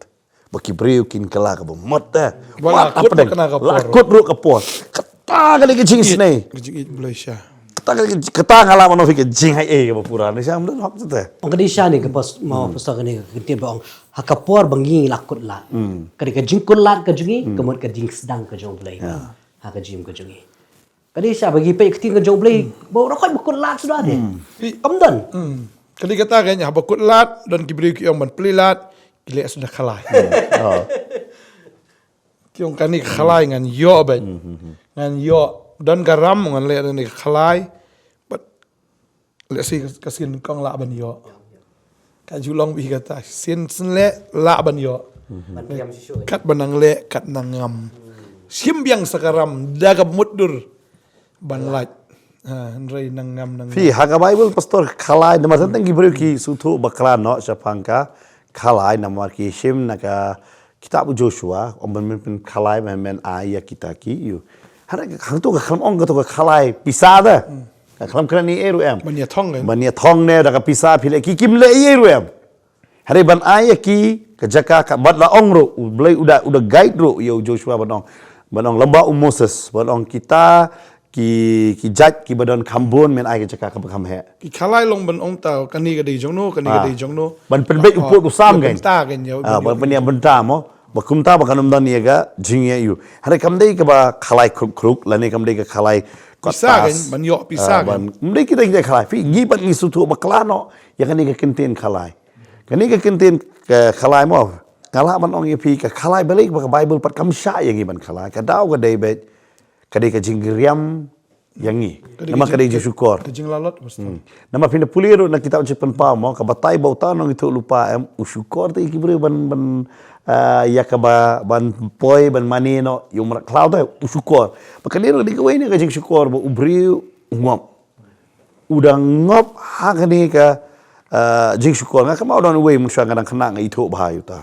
Ba ki briew kin kylla kaba mut te. Ba la kut ruh ka por. Kata ka dei ka jingisynei. Ka jingïeit Blei sha. Kata ka dei ka, kata nga lah ban ong phi ka jingaiei kaba pura ne sha, ym don hok te. Ong ka dei sha ne ka pas, ma pastor kane ka ktien ba ong ha ka por ba ngi la kut lad. Ka dei ka jingkut lad ka jong ngi, ka mut ka jingsdang ka jong U Blei. Ha ka jingim ka jong ngi. Ka dei sha ba ngi peit ka ktien ka jong U Blei ba u la khot ba kut lad suda te. Kam don. Ka dei kata ka, haba kut lad, don ki briew ki ong ban plie lad, ki leh suda khalai. Ki ong kane ka khalai ngan ïoh beit. Ngan ïoh don ka ram ngan leh da kane ka khalai. Bad lehse ka sien kong lah ban ïoh. Ka ju long beit kata sien sien leh lah ban ïoh. Kat ba nang leh kat nang ngam. Shim biang sa ka ram da ka mutdur ban lait. Ha, hynrei nang ngam nang ngam. Phi ha ka Bible pastor khalai namar tang ki briew ki sngewthuh bakla noh shaphang ka khalai namar ki shim na ka kitab u Joshua, ong ban men, men khalai, men, men ai ïa kita ki ïew. Hynrei hangto ka khlem ong kato ka khalai pisa te. Ka khlem kren ei ei ruh em. Ban ïathong em. Ban ïathong ne da ka pisa phi leh ki, kim leh ei ei ruh em. Hynrei ban ai ïa ki ka jaka ka, bad la ong ruh U Blei u da, u da guide ruh ïa u Joshua ban ong. Ban ong lyngba u Moses, ban ong kita ki, ki jait kiba don kham bun men ai ka jaka kaba kham heh. Ki khalai long ban ong ta kane ka dei jong no, kane ka dei jong no. Ban pynbeit u pud u sam kan. Bynta kan ïa, ban pynïa bynta mo. Ba kumta ba kan ym don ïa ka jingïa ïew. Hynrei kam dei kaba khalai khruk khruk lane kam dei ka khalai kot tas. Pisa kan, ban ïoh pisa kan. Ym dei kita kita khalai. Phi ngi pat ngi sngewthuh bakla noh ïa kane ka kyntien khalai. Kane ka kyntien ka khalai mo. Nga lah ban ong ïa phi ka khalai balei ba ka Bible pat kam shah ïa ngi ban khalai. Ka daw ka dei beit ka dei ka jingriam ïa ngi. Namar ka dei jingshukor. Ka jinglalot. Namar phin da pule ruh na kitab Jingpynpaw mo, ka batai ba uta u nongïathuhlypa em u shukor te ïa ki briew ban, ban, ah, ïa kaba ban poi ban mane noh ïa u mrad khlaw te u shukor. Ba kane ruh ka dei kawei na ka jingshukor ba u briew u ngop. U dang ngop ha kane ka, ah, jingshukor. Nga kynmaw don uwei mynshuwa nga dang khynnah nga ithuh bha ïa uta.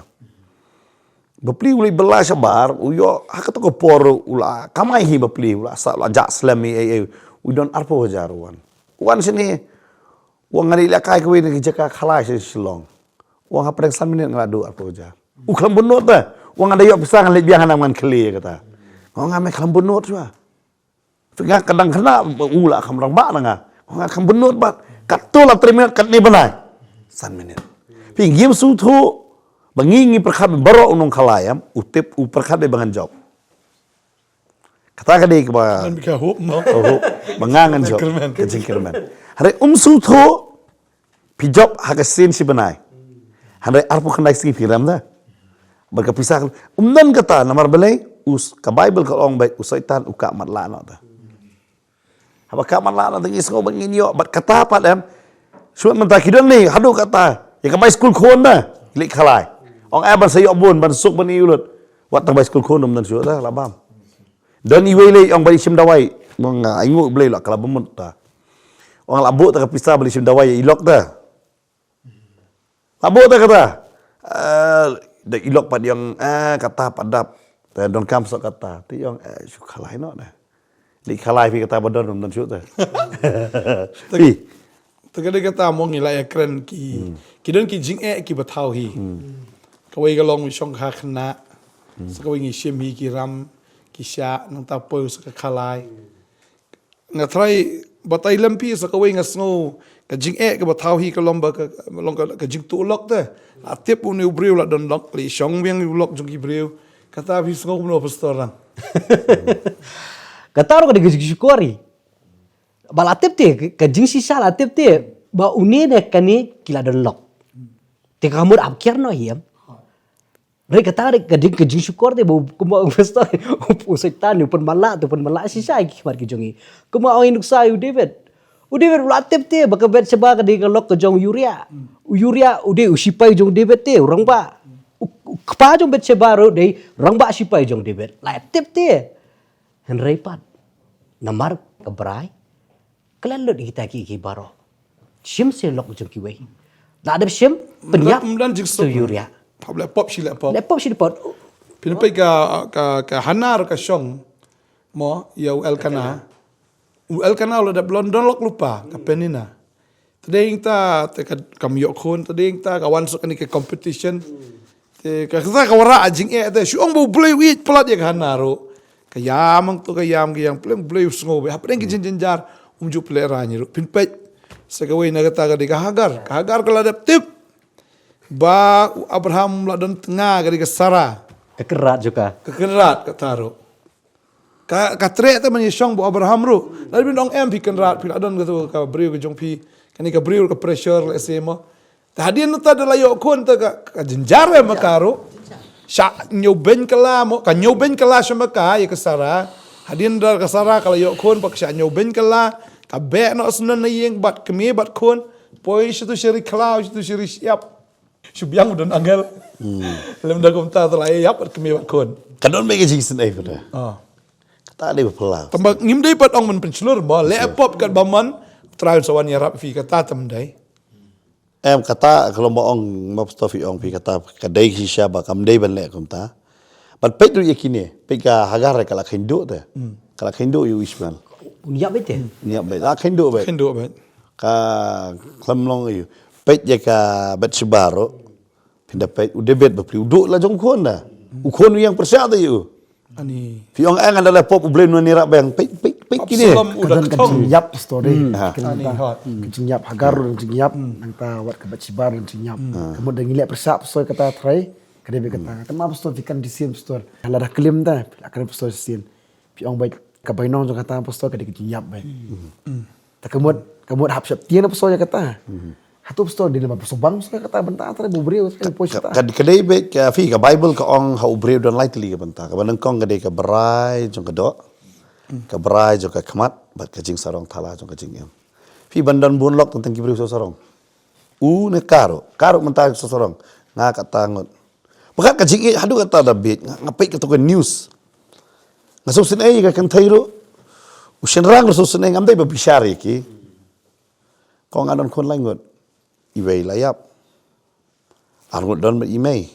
Bapli u leit bylla shabar, u ïoh ha kato ka por u la kamai hi bapli, u la sah, u la jah slem hi ei ei. U don arphew hajar u wan. U wan shane. U wan nga dei lehkai kawei na ki jaka khalai sha Shillong. U wan hapdeng san minit nga la duh arphew hajar. U khlem bynnud te. U wan nga da ïoh pisa ngan leit biang hangne ngan khlieh kata. Nga ong nga me khlem bynnud shuwa. Phi nga ka dang khynnah u la kham rangbah na nga. Nga kham bynnud bad kato la three minute katne bnai. San minute. Phi ngim sngewthuh ba ngi ngi pyrkhat baroh u nongkhalai em u tip u pyrkhat ba ngan jop. Kata ka dei kaba ngan bika hope mo. Hope ba nga ngan jop. Kyrmen. Ka jingkyrmen. Hynrei um sngewthuh Phi jop ha ka sien shi bnai. Hynrei arphew khyndai sngi phi rem da. Bad ka pisa ka, um don kata namar balei, us, ka Baibl ka ong beit u Soitan u kah matlah noh da. Haba kah matlah noh da ngi sngew ba ngin ïoh, bad kata pat em. Shuh mynta ki don ne, haduh kata. Ïa ka bai skul khun da. Leit khalai. Ong ai ban sa ïoh bun, ban suk ban ïulut. Wat tang bai skul khun um don shuh da, la bam. Don iwei lei ong ba i shim dawai. Ong ai nguh Blei la ka la bamut ta. Ong la buh ta ka pisa ba i shim dawai i lok ta. La buh ta kata. Eh, da i lok pat ong eh kata pat dap. Ta don kam sok kata. Ti ong eh shu khalai noh da. Di khalai phi kata ba don don shu ta. Phi. Ta ka dei kata mo ngi la ïa kren ki. Ki don ki jingeh ki ba thaw hi. Kawei ka long shong kha khynnah. Sa kawei ngi shim hi ki ram ki shah nangta poi sa ka khalai. Nga tharai batai lem phi sa kawei nga sngew ka jingeh ka ba thaw hi ka long ba ka long ka, ka jingtuh lok te. La tip une u briew la don lok lei shong biang u lok jong ki briew. Kata phi sngew kumno pastor lang. Kata ruh ka dei ka jingshukor hi. Ba la tip te ka jingshisha la tip te ba une ne kane ki la don lok. Te ka mut ap kiar noh hi em. Re kata re ka ding ka jingshukor te ba kumba u pastor u Soitan u pynmatlah te u pynmatlah shisha ki khmat ki jong ngi. Kumba ong i nuksa u David. U David u la tip te ba ka Bathsheba ka dei ka lok ka jong u Uriah. U Uriah u dei u shipai jong David te u rangbah. U, u kpa jong Bathsheba ruh dei rangbah shipai jong David. La tip te. Hynrei pat namar ka brai ka la lut ïa kita ki, ki baroh. Shim shi lok jong kiwei. La dep shim, pynïap, mdan jingsuk. Hap leh pop shi leh pop. Leh pop shi leh pop. Pynpei ka, ka, ka Hana ruh ka shong. Mo, ïa u Elkana. U Elkana u la dep lon don lok lypa, ka Penina. Te dei ta, te ka, kam ïoh khun, te dei ta, ka wan suk kane ka competition. Te ka, ka, ka wanrah jingeh te, shu ong ba U Blei u ïeit palat ïa ka Hana ruh. Ka ïam hangto ka ïam, ka ïam, pleng U Blei u sngew bha, hapdeng ki jynjar, um ju pynlehrain ruh. Pynpeit, sa kawei na kata ka dei ka Hagar. Ka Hagar ka la dep tip. Ba u Abraham la don tnga ka dei ka Sara. Ka kynrad jong ka. Ka kynrad kata ruh. Ka, ka treh te ban ïashong bad u Abraham ruh. Lada phi ong em phi kynrad, phi la don kato ka briew ka jong phi. Kane ka briew ka pressure lehse mo. Te hadien ta da la ïoh khun te ka, ka jynjar em ma ka ruh. Shah ñiewbeiñ kylla mo, ka ñiewbeiñ kylla sha ma ka ïa ka Sara. Hadien da ka Sara ka la ïoh khun bad ka shah ñiewbeiñ kylla. Ka beh noh syndon na ïing bad kmie bad khun. Poi shatu sha ri khlaw, shatu sha ri shyiap. Shu biang u don angel. Lymda kumta te la ïap bad kmie bad khun. Ka don beit ka jingsngewsih pat. Ah. Kata dei ba phylla. Tangba ngim dei pat ong ban pynshlur mo. Leh pop katba mon. U Trai un sa wan ïarap ïa phi, kata tam dei. Em, kata ka long ba ong, ma pastor phi ong phi kata ka dei shisha ba kam dei ban leh kumta. Bad peit ruh ïa kine, peit ka Hagar ka la kheiñ duh te. Ka la kheiñ duh ïa u Ishmael. Un ïap beit te. Un ïap beit. La kheiñ duh beit. Kheiñ duh beit. Ka khlem long ïa u. Peit ïa ka Bathsheba ruh. Phin da peit u David bapli u duh la jong u khun da. U khun u ïeng pyrshah te ïa u. Ani. Phi ong, eh, ngan da leh pop, U Blei un ïarap biang. Peit, peit, peit kine. Absalom u da kthong. Ka jingïap story. Hmm. Ha. Ani hot. Ka jingïap Hagar ruh da jingïap. Nangta wat ka Bathsheba da jingïap. Ka mut da ngi leh pyrshah story kata Trai. Ka dei beit kata. Kynmaw pastor phi kren the same pastor. Lada klim ta, la kren pastor shisien. Phi ong beit ka bainong jong kata pastor ka dei ka jingïap beit. Ta ka mut, ka mut hap sheptieng pastor ïa kata. Hato pastor dei namar pastor bang pastor kata bynta Trai ba u briew poi shata. Ka, ka dei beit ka phi ka Bible ka ong ha u briew don lai tylli ka bynta. Kaba nyngkong ka dei ka brai jong ka doh. Ka brai jong ka khmat bad ka jingsarong thala jong ka jingim. Phi ban don bun lok tang tang ki briew sawsarong. U ne ka ruh, ka ruh mynta sawsarong. Nga kata ngut. Bad ka jingïeit haduh katta da bieit, nga, nga peit kato ka news. Nga sngewsynei ïa ka kynthei ruh. U shynrang ruh sngewsynei, ngam dei ba bishar ïa ki. Ko nga don khun lai ngut. Iwei la ïap. Ar ngut don bad i mei.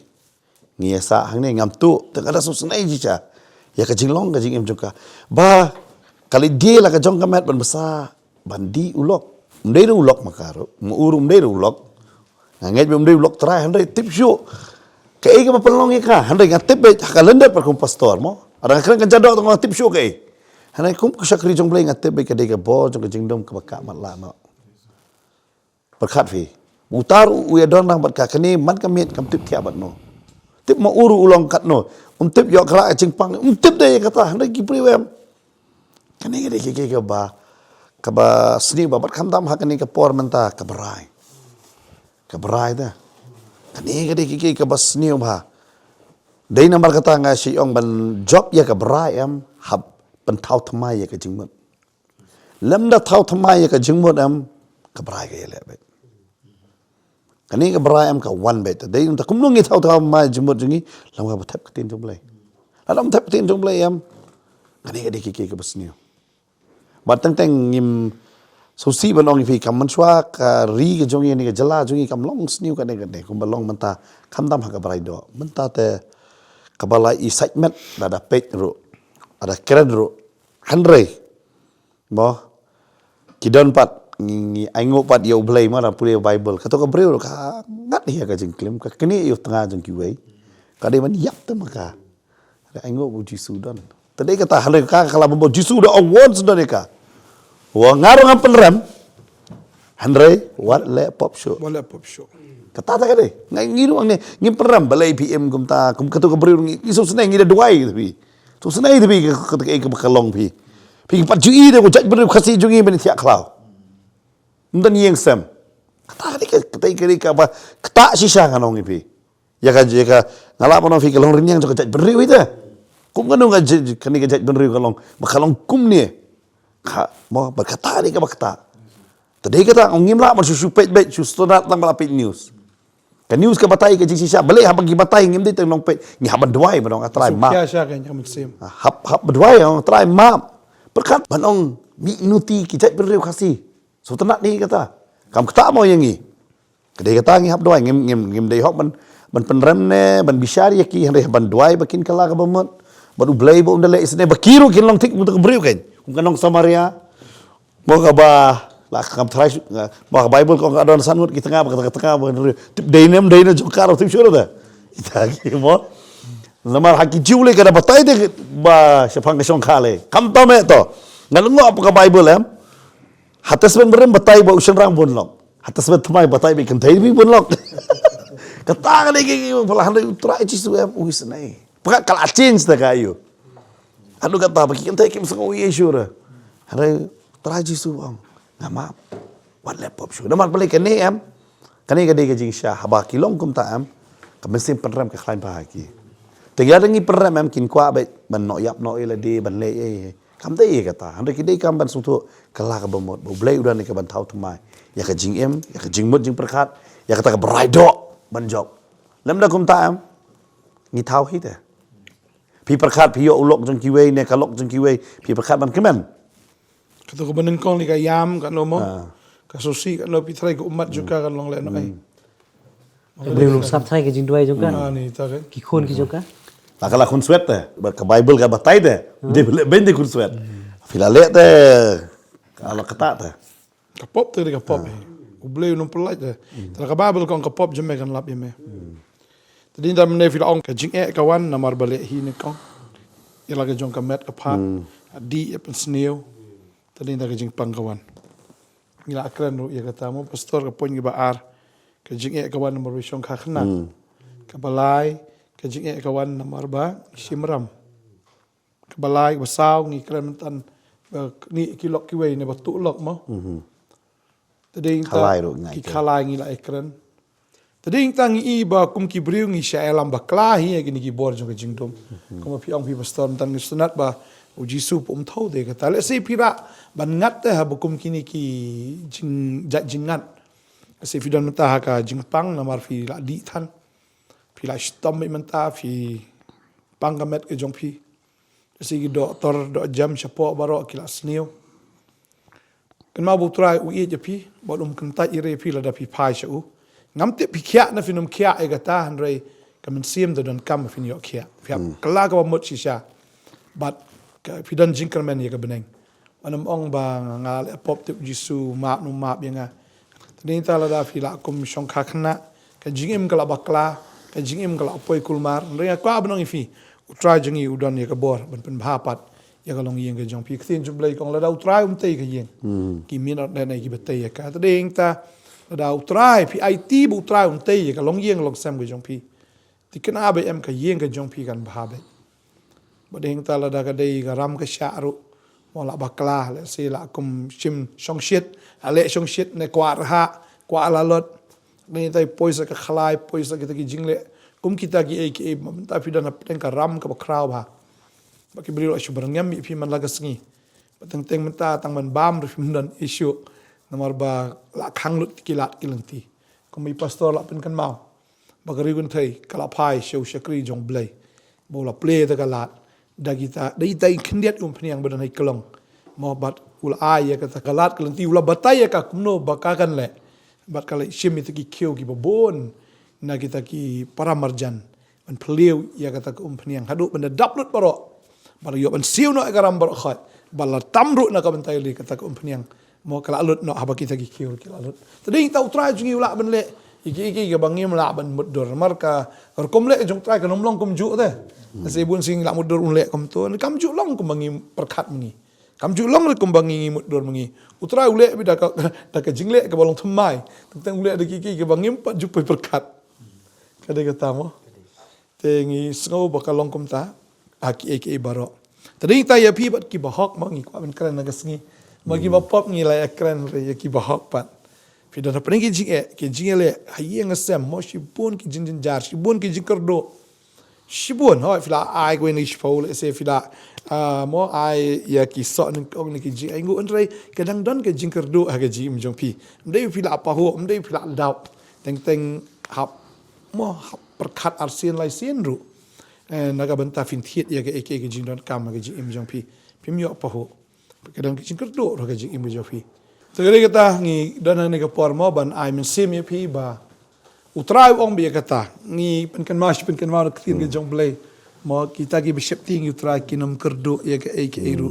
Ngi ïa sah hangne ngam tuh, te nga da sngewsynei shisha ïa ka jinglong ka jingim jong ka. Ba ka leit die la ka jong ka met ban bsa ban dih u lok. Um dei ruh u lok ma ka ruh, ma u ruh um dei ruh u lok. Nga ngeit ba um dei u lok trai, hynrei tip shuh kaei kaba pynlong ïa ka, hynrei nga tip beit ha ka lyndet pat kum pastor mo. Lada nga kren ka jadok te nga tip shuh kaei. Hynrei kum ka shakri jong Blei nga tip beit ka dei ka bor jong ka jingdum kaba ka matlah noh. Pyrkhat phi. Uta ruh u ïadon lang bad ka, kane man ka miet kam tip thiah bad no. Tip ma u ruh u long katno. Um tip ïoh khlak ka jingpang. Um tip de ïa kata. Hynrei ki briew em. Kane ka dei kiei kiei kaba, kaba sniew bha bad khamtam ha kane ka por mynta ka brai. Ka brai ta. Kane ka dei kiei kiei kaba sniew bha. Dei namar kata nga shu ong ban jop ïa ka brai em hap pynthaw thymmai ïa ka jingmut. Lymda thaw thymmai ïa ka jingmut em, ka brai ka ïaleh beit. Kane ka brai em ka wan beit. Dei nangta kumno ngi thaw thymmai jingmut jong ngi, lada ba thep ktien jong Blei. Lada ba thep ktien jong Blei em, kane ka dei kiei kiei kaba sniew. Bad teng teng ngim sngewsih ban ong ïa phi, kam mynshuwa ka ri ka jong ngi ne ka jylla jong ngi kam long sniew kane kane kumba long mynta, khamtam ha ka brai doh. Mynta te kaba la i sait met lada peit ruh, lada kren ruh. Hynrei mo, ki don pat, ngi, ngi ainguh pat ïa U Blei mo, da pule Bible. Kato ka briew ruh ka ngat ïa ka jingklim, ka knieh ïa u tnga jong kiwei. Ka dei ban ïap te ma ka. Ka dei ainguh ba U Jisu don. Te dei kata, hynrei ka, ka la bynta U Jisu da ong, wan sdang ïa ka. Wa nga ruh ngam pynrem. Hynrei wat leh pop shuh. Wat leh pop shuh. Kata ta ka dei. Ngi ruh ngi, ngim pynrem balei phi im kumta, kum kato ka briew ngi, ngi sngewsynei ngi da duwai te phi. Sngewsynei te phi ka, ka, ka, ka, ka long phi. Phi pat ju i da ka jaitbynriew Khasi jong ngi ban thiah khlaw. Ym don ïing sem. Kata ka dei ka, kata ka dei kaba, kata shisha ngan ong ïa phi. Ïa ka, ïa ka, nga lah ban ong phi ka long rynïeng jong ka jaitbynriew ita. Kum kano ka jait, kane ka jaitbynriew ka long, ba ka long kumne. Ka, mo, ba kata dei kaba kata. Te dei kata, ngim lah ban shu shu peit beit, shu sngewtynnat tang ba la peit news. Ka news ka batai ka jingshisha, balei haba ki batai ngim dei tang long peit, ngi hap ban duwai ban ong A Trai map. Sngewkhia sha ka ïa ka mynsiem. Ah, hap, hap ban duwai ong A Trai map. Pyrkhat ban ong mih nuti ki jaitbynriew Khasi. Sngewtynnat ne kata. Kam ktah mo ïa ngi. Ka dei kata ngi hap duwai, ngim, ngim, ngim dei hok ban, ban pynrem ne ban bishar ïa ki, hynrei ban duwai ba kin kylla kaba mut bad U Blei ba un da leh isynei ba ki ruh kin long thik kumta ka briew kein, kum ka nong Samaria. Mo kaba la kam tharai shu, mo ka Bible ka ong ka don san ngut ki tnga ba ka tnga ba tip dei ne em dei ne jong ka ruh tip shuh ruh da. Ita ki mo. Namar ha ki Jiw lei ka da batai de ba shaphang ka shongkha lei. Kam tam eh to. Nga lyngngoh apa ka Bible em. Ha Testament Barim batai ba u shynrang bun lok. Ha Testament Thymmai batai ba i kynthei bun lok. Kata ka dei ki, ki, pala hynrei U Trai Jisu em u isynei. Paka ka la change da ka ïa u. Haduh kata ba ki kynthei kim sngew ïa shuh re. Hynrei U Trai Jisu u ong, nga map. Wat leh pop shuh. Namar balei kane em. Kane ka dei ka jingshisha haba ki long kumta em. Ka mynsiem pynrem ka khlaiñ bha ha ki. Te ïa da ngi pynrem em kin kwah beit ban noh ïap noh ïa lade ban leh ei ei. Kam dei ïa kata. Hynrei ki dei kam ban sngewthuh ka la kaba mut ba U Blei u don ïa ka ban thaw thymmai ïa ka jingim, ïa ka jingmut jingpyrkhat, ïa kata kaba rai doh ban jop. Lem da kumta em. Ngi thaw hi te. Phi pyrkhat phi ïoh u lok jong kiwei ne ka lok jong kiwei, phi pyrkhat ban kmen. Kato kaba nyngkong lei ka ïam katno mo. Ah. Ka sngewsih katno, phi tharai ka ummat jong ka kan long lehnohei. Ka briew long sngap tharai ka jingduwai jong ka. Ah, ni ta ka. Ki khun ki jong ka. La ka la khun swet te. Ba ka Bible ka batai te. Dei leh bein dei khun swet. Phi la leh te. Ka la kata te. Ka pop te dei ka pop eh. U Blei u nang pyllait te. Te la ka Bible ka ong ka pop jong me kan lap ïa me. Te dei ta mynne phi la ong ka jingeh ka wan namar ba leh hi ne kong. Ïa la ka jong ka met ka phad. Ka dih ïa pynsniew. Te dei ta ka jingpang ka wan. Ngi la kren ruh ïa kata mo pastor, ka point kaba ar. Ka jingeh ka wan namar ba shongkha khynnah. Kaba lai ka jingeh ka wan namar ba shim ram. Kaba lai kaba saw ngi kren mynta ba ni ki lok kiwei ne ba tuh lok mo. Te dei ta khalai ruh ngai ki te. Khalai ngi la kren. Te dei ta ngi i ba kum ki briew ngi sha ïalam bakla hi ïa kine ki bor jong ka jingdum. Kum ba phi ong phi pastor mynta ngi sngewtynnat ba U Jisu pynthut te kata. Lehse phi rah ban ngat te haba kum kine ki jing, jait jingngat. Lehse phi don mynta ha ka jingpang namar phi la dih than. Phi la shitom mynta phi pang ka met ka jong phi. Lehse ki doktor doh jam shapoh baroh ki la sniew. Kynmaw ba U Trai u ïeit ïa phi bad um kyntait ïa phi lada phi phai sha u. Ngam tip phi khiah ne phin ym khiah ïa kata, hynrei ka mynsiem da donkam phin ïoh khiah. Phi hap kylla kaba mut shisha. Bad ka phi don jingkyrmen ïa ka bneng. Ym ong ba nga leh pop, tip Jisu map, num map ïa nga. Te dei ta lada phi la kum shongkha khynnah, ka jingim ka la bakla, ka jingim ka la poi kulmar. Hynrei nga kwah ban ong ïa phi, U Trai jong ngi u don ïa ka bor ban pynbha pat ïa ka longïing ka jong phi. Ka ktien jong U Blei ka ong lada U Trai um tei ka ïing, ki mihnot lehnoh kiba tei ïa ka. Te dei ta lada U Trai phi aiti ba U Trai um tei ïa ka longïing longsem ka jong phi. Te kane ba em ka ïing ka jong phi kan bha beit. Ba dei ta lada ka dei ka ram ka shah ruh. Mo la bakla, lehse la kum shim shongshit, la leh shongshit ne kwah rhah, kwah lalot. Dei ta poi sa ka khlai, poi sa kita ki jingleh. Kum kita kiei kiei, mynta phi don hapdeng ka ram kaba khraw bha. Ba ki briew la shu byrngem ïa phi man la ka sngi. Ba teng teng mynta tang ban bam ruh phim don issue. Namar ba la khang lut ki lad ki lynti. Kum i pastor la pynkynmaw. Ba ka ri kynthei ka la phai sha u shakri jong U Blei. Ba u la plie da ka lad. Da kita, da ita i khyndiat umphniang ba don ha i klong. Mo bad u la ai ïa kata ka lad ka lynti, u la batai ïa ka kumno ba ka kan leh. Bad ka la shim ïa kita ki khiew kiba bun na kita ki para marjan. Ban plie ïa kata ka umphniang haduh ban da dap lut baroh. Ba la ïoh ban siew noh ïa ka ram baroh khoit. Ba la tam ruh na ka bynta ïaleh kata ka umphniang. Mo ka la lut noh haba kita ki khiew ki la lut. Te dei ta U Trai jong ngi u lah ban leh ïa ki, ïa ki, ïa ki ba ngim lah ban mutdur. Namar ka rukom leh jong U Trai kan ym long kumjuh te. Lehse bun sien ngi lah mutdur un leh kumto. Kam ju long kumba ngi pyrkhat ma ngi. Kam ju long ruh kumba ngi mutdur ma ngi. U Trai u leh beit da ka, da ka jingleh kaba long thymmai. Teng teng u leh da ki, ki, kiba ngim pat ju poi pyrkhat. Ka dei kata mo. Te ngi sngew ba ka long kumta ha kiei kiei baroh. Te dei ta ïa phi bad kiba hok mo, ngi kwah ban kren na ka sngi. Mo kiba pop ngi la ïa kren re ïa kiba hok pat. Phi don hapdeng ki jingeh, ki jingeh leh ha ïing ha sem mo, shibun ki jingjynjar, shibun ki jingkyrduh. Shibun, hooid phi la ai kawei na ki shiphew, lehse phi la, ah, mo ai ïa ki soh nyngkong na ki jingainguh, hynrei ka dang don ka jingkyrduh ha ka jingim jong phi. Ym dei phi la pahuh, ym dei phi la daw. Teng teng hap mo hap pyrkhat arsien laisien ruh. Eh, na ka bynta phin thied ïa kaei kaei ka jingdonkam ha ka jingim jong phi. Phim ïoh pahuh. Ka dang ka jingkyrduh ruh ha ka jingim ka jong phi. Te ka dei kata ngi don hangne ka por mo ban ai mynsiem ïa phi ba U Trai u ong beit ïa kata. Ngi pynkynmaw shi pynkynmaw na ka ktien ka jong U Blei. Mo kita kiba sheptieng ïa U Trai kin ym kyrduh ïa kaei kaei ruh.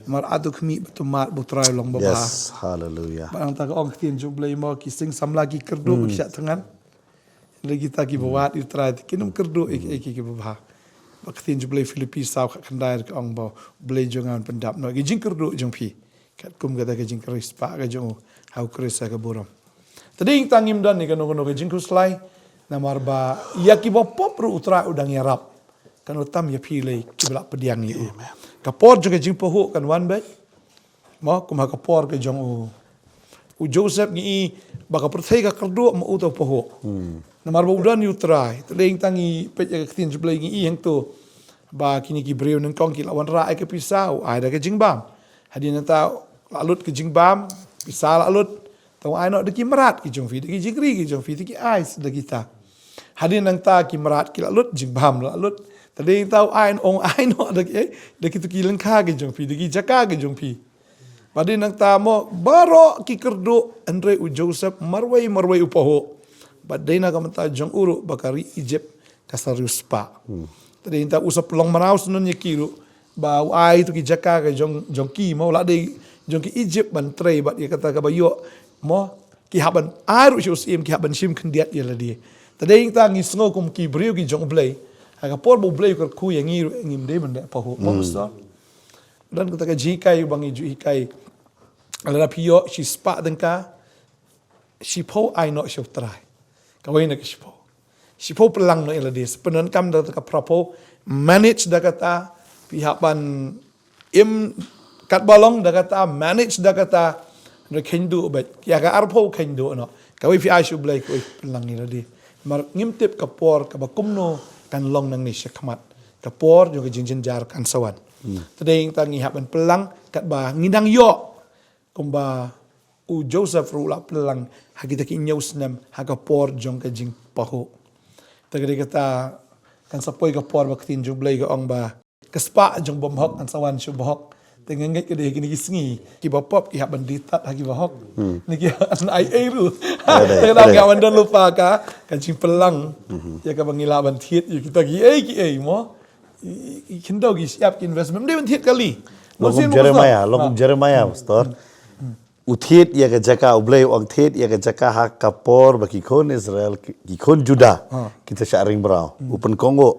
Namar hato khmih ba to mad ba U Trai u long babha. Yes, hallelujah. Ba nangta ka ong ka ktien jong U Blei mo ki sing samla ki kyrduh ki shah thngan. Hynrei kita kiba wad ïa U Trai te kin ym kyrduh ïa kaei kaei kiba bha. Ba ka ktien jong U Blei Philippi saw khatkhyndai ka ong ba U Blei jong nga un pyndap noh ki jingkyrduh jong phi. Katkum kata ka jingkyrspah ka jong u ha U Khrist ha ka burom. Te dei tang ngim don ïa kano kano ka jingkhuslai namar ba ïa kiba pop ruh U Trai u dang ïarap. Kan ym tam ïa phi lei kiba lah pdiang ïa u. Ka por jong ka jingpahuh kan wan beit. Mo kum ha ka por ka jong u u Joseph ngi i ba ka pyrthei ka kyrduh ma u ta u pahuh. Namar ba u don ïa U Trai. Te dei tang ngi peit ïa ka ktien jong U Blei ngi i hangto ba kine ki briew nyngkong ki la wanrah ïa ka pisa u ai da ka jingbam. Hadien nangta la lut ka jingbam, pisa la lut. Te u ai noh da ki mrad ki jong phi, da ki jingri ki jong phi, da ki ai da kita. Hadien nangta ki mrad ki la lut, jingbam la lut. Te dei nangta u ai ong ai noh da ki da kito ki lyngkha ki jong phi, da ki jaka ki jong phi. Ba dei nangta mo baroh ki kyrduh hynrei u Joseph marwei marwei u pahuh. Ba dei na ka mynta jong u ruh ba ka ri Egypt ka sa riewspah. Te dei nangta u sa pynlong mraw syndon ïa ki ruh ba u ai to ki jaka ka jong jong ki mo la dei jong ki Egypt ban trei bad ïa kata kaba ïoh mo ki hap ban ai ruh sha u syiem ki hap ban shim khyndiat ïa lade. Te dei nangta ngi sngew kum ki briew ki jong U Blei. Ha ka por ba U Blei u kyrkhu ïa ngi ruh ngim dei ban leh pahuh mo pastor. Don kata ka jinghikai ba ngi ju hikai. Lada phi ïoh shispah tyngka shiphew ai noh sha U Trai. Kawei na ka shiphew. Shiphew pynlang noh ïa lade. Pyndonkam da kata ka phraphew manage da kata phi hap ban im katba long da kata manage da kata da khynduh bad ïa ka arphew khynduh noh. Kawei phi ai sha U Blei kawei pynlang ïa lade. Mar ngim tip ka por kaba kumno kan long nangne shakhmat. Ka por jong ka jingjynjar kan sa wan. Te dei tang ngi hap ban pynlang katba ngi dang ïoh. Kumba u Joseph ruh la pynlang ha kita ki hynñiew snem ha ka por jong ka jingpahuh. Te ka dei kata kan sa poi ka por ba ka ktien jong U Blei ka ong ba ka spah jong u bymhok kan sa wan sha u bahok. Te nga ngeit ka dei ha kine ki sngi kiba pop ki hap ban die tad ha ki bahok. Ni ki hap ban ai ei ruh. Te ka dei ki hap ban don lypa ka ka jingpynlang. Ïa kaba ngi lah ban thied ïa kita kiei kiei mo. Ki khyndew ki shyiap ki investment dei ban thied kali. Long kum Jeremiah, long kum Jeremiah pastor. U thied ïa ka jaka, U Blei u ong thied ïa ka jaka ha ka por ba ki khun Israel ki khun Juda ki ta shah ring mraw. U pynkohnguh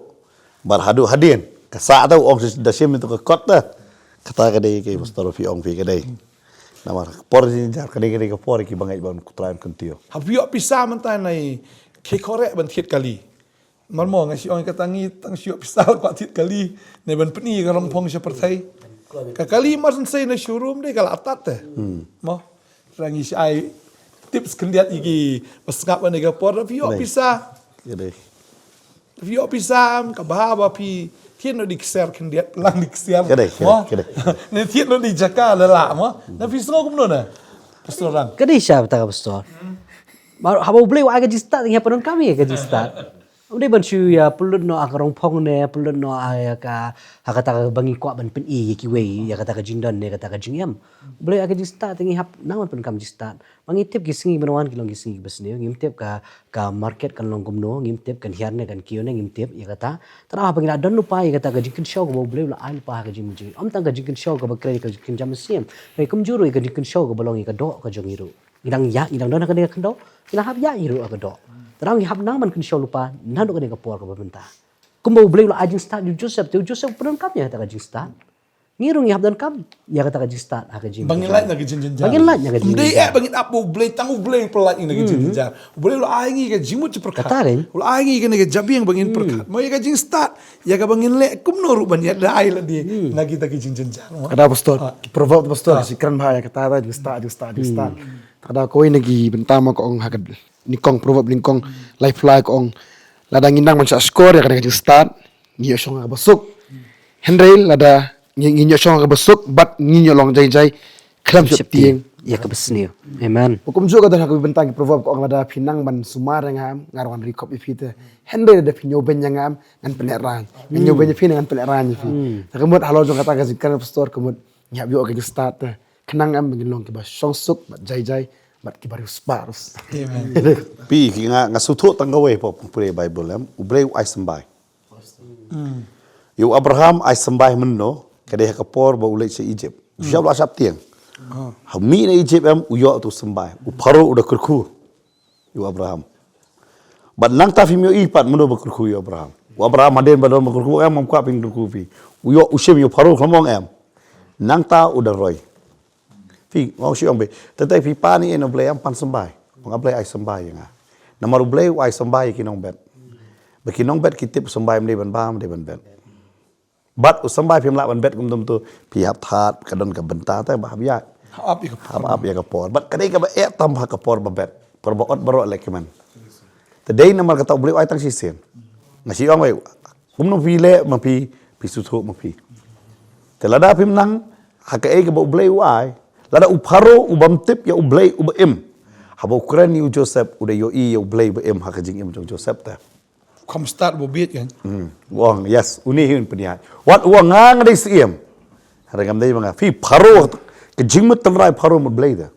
bad haduh hadien ka sah ta u ong da shim ïa ka kot ta. Kata ka dei ka pastor phi ong phi ka dei. Namar ka por jynjar ka dei ka dei ka por ki ba ngeit ban U Trai un kyntiew. Hap ïoh pisa mynta nai ki khorek ban thied kali. Mar mo nga shu ong kata ngi tang shu pisa la kwah thied kali ne ban pyni ka rongphong sha pyrthei. Ka kali mar sensei na showroom de ka la atat te. Mo. Ra ngi shu ai tips khyndiat ïa ki ba sngap ne ka por da phi ïoh pisa. Da phi ïoh pisa am ka ba ba phi thied noh di ksiar khyndiat pynlang di ksiar. Mo. Ne thied noh di jaka la la mo. Na phi sngew kumno na. Pastor Ran. Ka dei sha bata ka pastor. Mar haba U Blei u ai ka jingstad ngi hap pyndonkam ïa ka jingstad. Ym dei ban shu ïa pynlut noh ha ka rongphong ne pynlut noh ha ïa ka ha kata ka ba ngi kwah ban pyni ïa kiwei ïa kata ka jingdon ne kata ka jingem. U Blei u ai ka jingstad te ngi hap nang ban pyndonkam jingstad. Ba ngi tip ki sngi ban wan ki long ki sngi kiba sniew ngim tip ka ka market kan long kumno ngim tip kan hiar ne kan kiew ne ngim tip ïa kata. Te haba ngi la don lypa ïa kata ka jingkynshew kaba U Blei u la ai lypa ha ka jingmynjur ym tang ka jingkynshew kaba kren ka jingkynjam mynsiem. Hynrei kumjuh ruh ïa ka jingkynshew kaba long ïa ka doh ka jong ngi ruh. Ngi dang ïa ngi dang don ha kane ka khyndew ngi la hap ïa ngi ruh ha ka doh. Te nang ngi hap nang ban kynshew lypa naduh kane ka por kaba mynta. Kumba U Blei u la ai jingstad ïa u Joseph te u Joseph u pyndonkam ïa kata ka jingstad. Ngi ruh ngi hap donkam ïa kata ka jingstad ha ka jingim. Ba ngin lait na ka jingjynjar. Ba ngin lait na ka jingjynjar. Ym dei eh ba ngin ap ba U Blei tang U Blei u pynlait ïa ngi na ka jingjynjar. U Blei u la ai ngi ka jingmut jingpyrkhat. Kata keiñ. U la ai ngi kane ka jabieng ba ngin pyrkhat. Mo ïa ka jingstad ïa kaba ngin leh kumno ruh ban ïada ïa lade na kita ki jingjynjar. Kata pastor, ki proverb pastor ki kren bha ïa kata jingstad jingstad jingstad. Kata kawei na ki bynta ma ka ong ha ka nyngkong proverb nyngkong laiphew lai ka ong lada ngi nang ban shah shkor ïa kane ka jingstad ngi ïoh shong ha kaba suk. Hynrei lada ngi ngi ïoh shong ha kaba suk bad ngi ïoh long jai jai khlem sheptieng ïa kaba sniew. Amen. Kumjuh ka don ha ka bynta ki proverb ka ong lada phi nang ban sumar ïa nga em nga ruh ngan ri khop ïa phi te. Hynrei lada phi ñiewbeiñ ïa nga em ngan pynlehrain. Ngan ñiewbeiñ ïa phi ne ngan pynlehrain ïa phi. Te ka mut halor jong kata ka jingkren pastor ka mut ngi hap ïoh ka jingstad te. khnang em ba ngin long kiba shongsuk bad jai jai bad kiba riewspah. Amen. Phi, ki nga, nga sngewthuh tang kawei, phi pule Bible em, U Blei u ai symbai. Ïa u Abraham ai symbai mynno, ka dei ha ka por ba u leit sha Egypt. U shah la shah tieng. Ha mih na Egypt em, u ïoh tu symbai. U Pharaoh u da kyrkhu ïa u Abraham. Bad nangta phim ïohi pat mynno ba kyrkhu ïa u Abraham. U Abraham hadien ba don ba kyrkhu em, ngam kwah phin kyrkhu phi. U ïoh u shim ïa u Pharaoh khlem ong em. Nangta u da roi. Phi, nga ong shu ong phi. Tang tang phi pan ïa U Blei, ym pan symbai. Ong U Blei ai symbai ïa nga. Namar U Blei u ai symbai ïa ki nongbet. Ba ki nongbet ki tip symbai ym dei ban bam, ym dei ban bet. Bad u symbai phim lah ban bet kumta kumta, phi hap thad, ka don ka bynta te ba hap ïa. Hap ap ïa ka por. Hap ap ïa ka por. Bad ka dei kaba eh tam ha ka por ba bet. Por ba ot baroh lehkmen. Te dei namar kata U Blei u ai tang shisien. Nga shu ong wei. Kumno phi leh ma phi, phi sngewthuh ma phi. Te lada phim nang ha kaei kaba U Blei u ai. Lada u Pharaoh u bym tip ïa U Blei uba im. Haba u kren ïa u Joseph, u da ïohi ïa U Blei ba im ha ka jingim jong u Joseph te. Kham stad ba bieit kan. Hmm. U ong, yes, une hi un pynïaid. Wat u ong nga nga dei syiem. Hynrei ngam dei ma nga. Phi Pharaoh, ka jingmut tynrai Pharaoh mut blei te.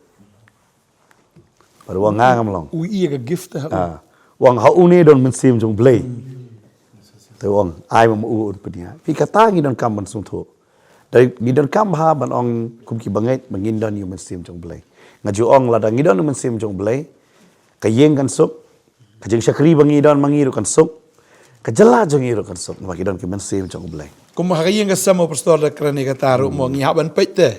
Bad u ong nga ngam long. U ïa ka gift te ha u. Ah. U ong ha une don mynsiem jong U Blei. Te u ong ai ma u un pynïaid. Phi kata ngi donkam ban sngewthuh. Dei ngi donkam bha ban ong kum ki bangeit ba ngin don ïa u mynsiem jong U Blei. Nga ju ong lada ngi don u mynsiem jong U Blei. Ka ïing kan suk. Ka jingshakri ba ngi don ma ngi ruh kan suk. Ka jylla jong ngi ruh kan suk. Namar ki don ki mynsiem jong U Blei. Kum ha ka ïing ka sem u pastor da kren ïa kata ruh mo ngi hap ban peit te.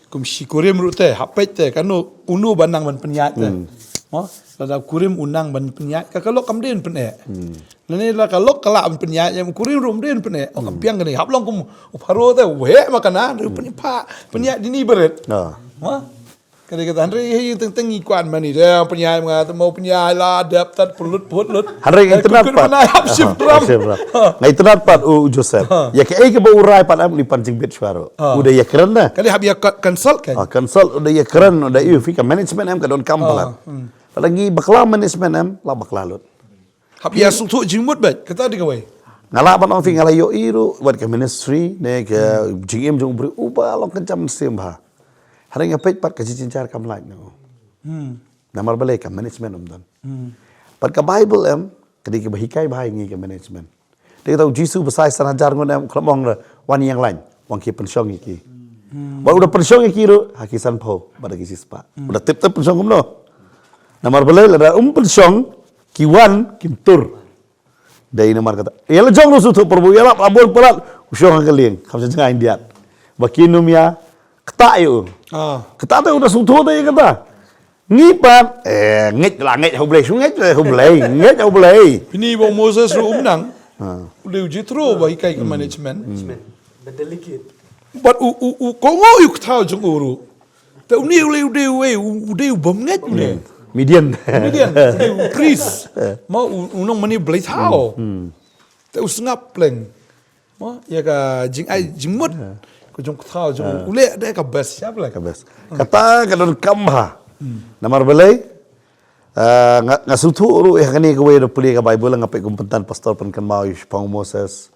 Kum shi kurim ruh te, hap peit te. Kano uno ba nang ban pynïaid te. Hmm. Mo, lada kurim u nang ban pynïaid, ka ka lok kam dei ban pyneh. Hmm. Lane la ka lok ka lah ban pynïaid, ïa u kurim ruh um dei ban pyneh. O kam piang kane, hap long kum u Pharaoh te, u heh ma kana, ruh pynïaid pha, pynïaid dini barit. Ah. Mo? Ka dei kata hynrei hi teng teng ngi kwah mane de pynïaid ma nga te mo pynïaid la dep tat pynlut pynlut. Hynrei nga itynnad pat. Hap shim drum. Hap shim drum. Nga itynnad pat u Joseph. Ïa kaei kaba u rai pat em u dei pan jingbit shuwa ruh. U dei ïakren da. Ka dei hap ïa consult kan. Ah, consult u dei ïakren u dei ïa phi ka management em ka donkam palat. Lada ngi bakla management em la bakla lut. Hap ïa sngewthuh jingmut bad kata dei kawei. Nga lah ban ong phi nga la ïohi ruh wat ka ministry ne ka jingim jong u briew uba long ka jam mynsiem bha. Hynrei nga peit pat ka jingjynjar kam lait na u. Hmm. Namar balei ka management um don. Hmm. Pat ka Bible em ka dei kaba hikai bha ïa ngi ka management. Te kata u Jisu ba sai san hajar ngut em khlem ong ruh wan ïeng lain wan ki pynshong ïa ki. Hmm. Bad u da pynshong ïa ki ruh ha ki sanphew bad ha ki shispah. Hmm. U da tip tip pynshong kumno. Namar balei lada um pynshong ki wan kim tur. Dei namar kata. Ïa la jong ruh sngewthuh parabuk ïa la bun palat u shong ha ka lieng. Kham sha jngai indiat. Ba kin ym ïa kata ïa u. Ah. Kata te u da sngewthuh te ïa kata. Ngi pat eh ngeit la ngeit ha U Blei, shu ngeit ha U Blei, ngeit ha U Blei. Pini ba u Moses ruh um nang. Ah. U dei u Jethro ba hikai ka management. Management. Ba delegate. But u u u ko ngo u kthaw jong u ruh. Te une u lei u dei u ei u dei u bym ngeit une. Midian. Midian, u dei u priest. Ma u u nong mane blei thaw. Hmm. Te u sngap pleng. Ma ïa ka jingai jingmut. Ko jong kthaw jong u lei dei ka best siap lei. Ka best. Kata ka donkam bha. Hmm. Namar balei? Ah, nga, nga sngewthuh ruh ïa kane kawei da pule ka Bible nga peit kum pyntan pastor pynkynmaw ïa shaphang u Moses,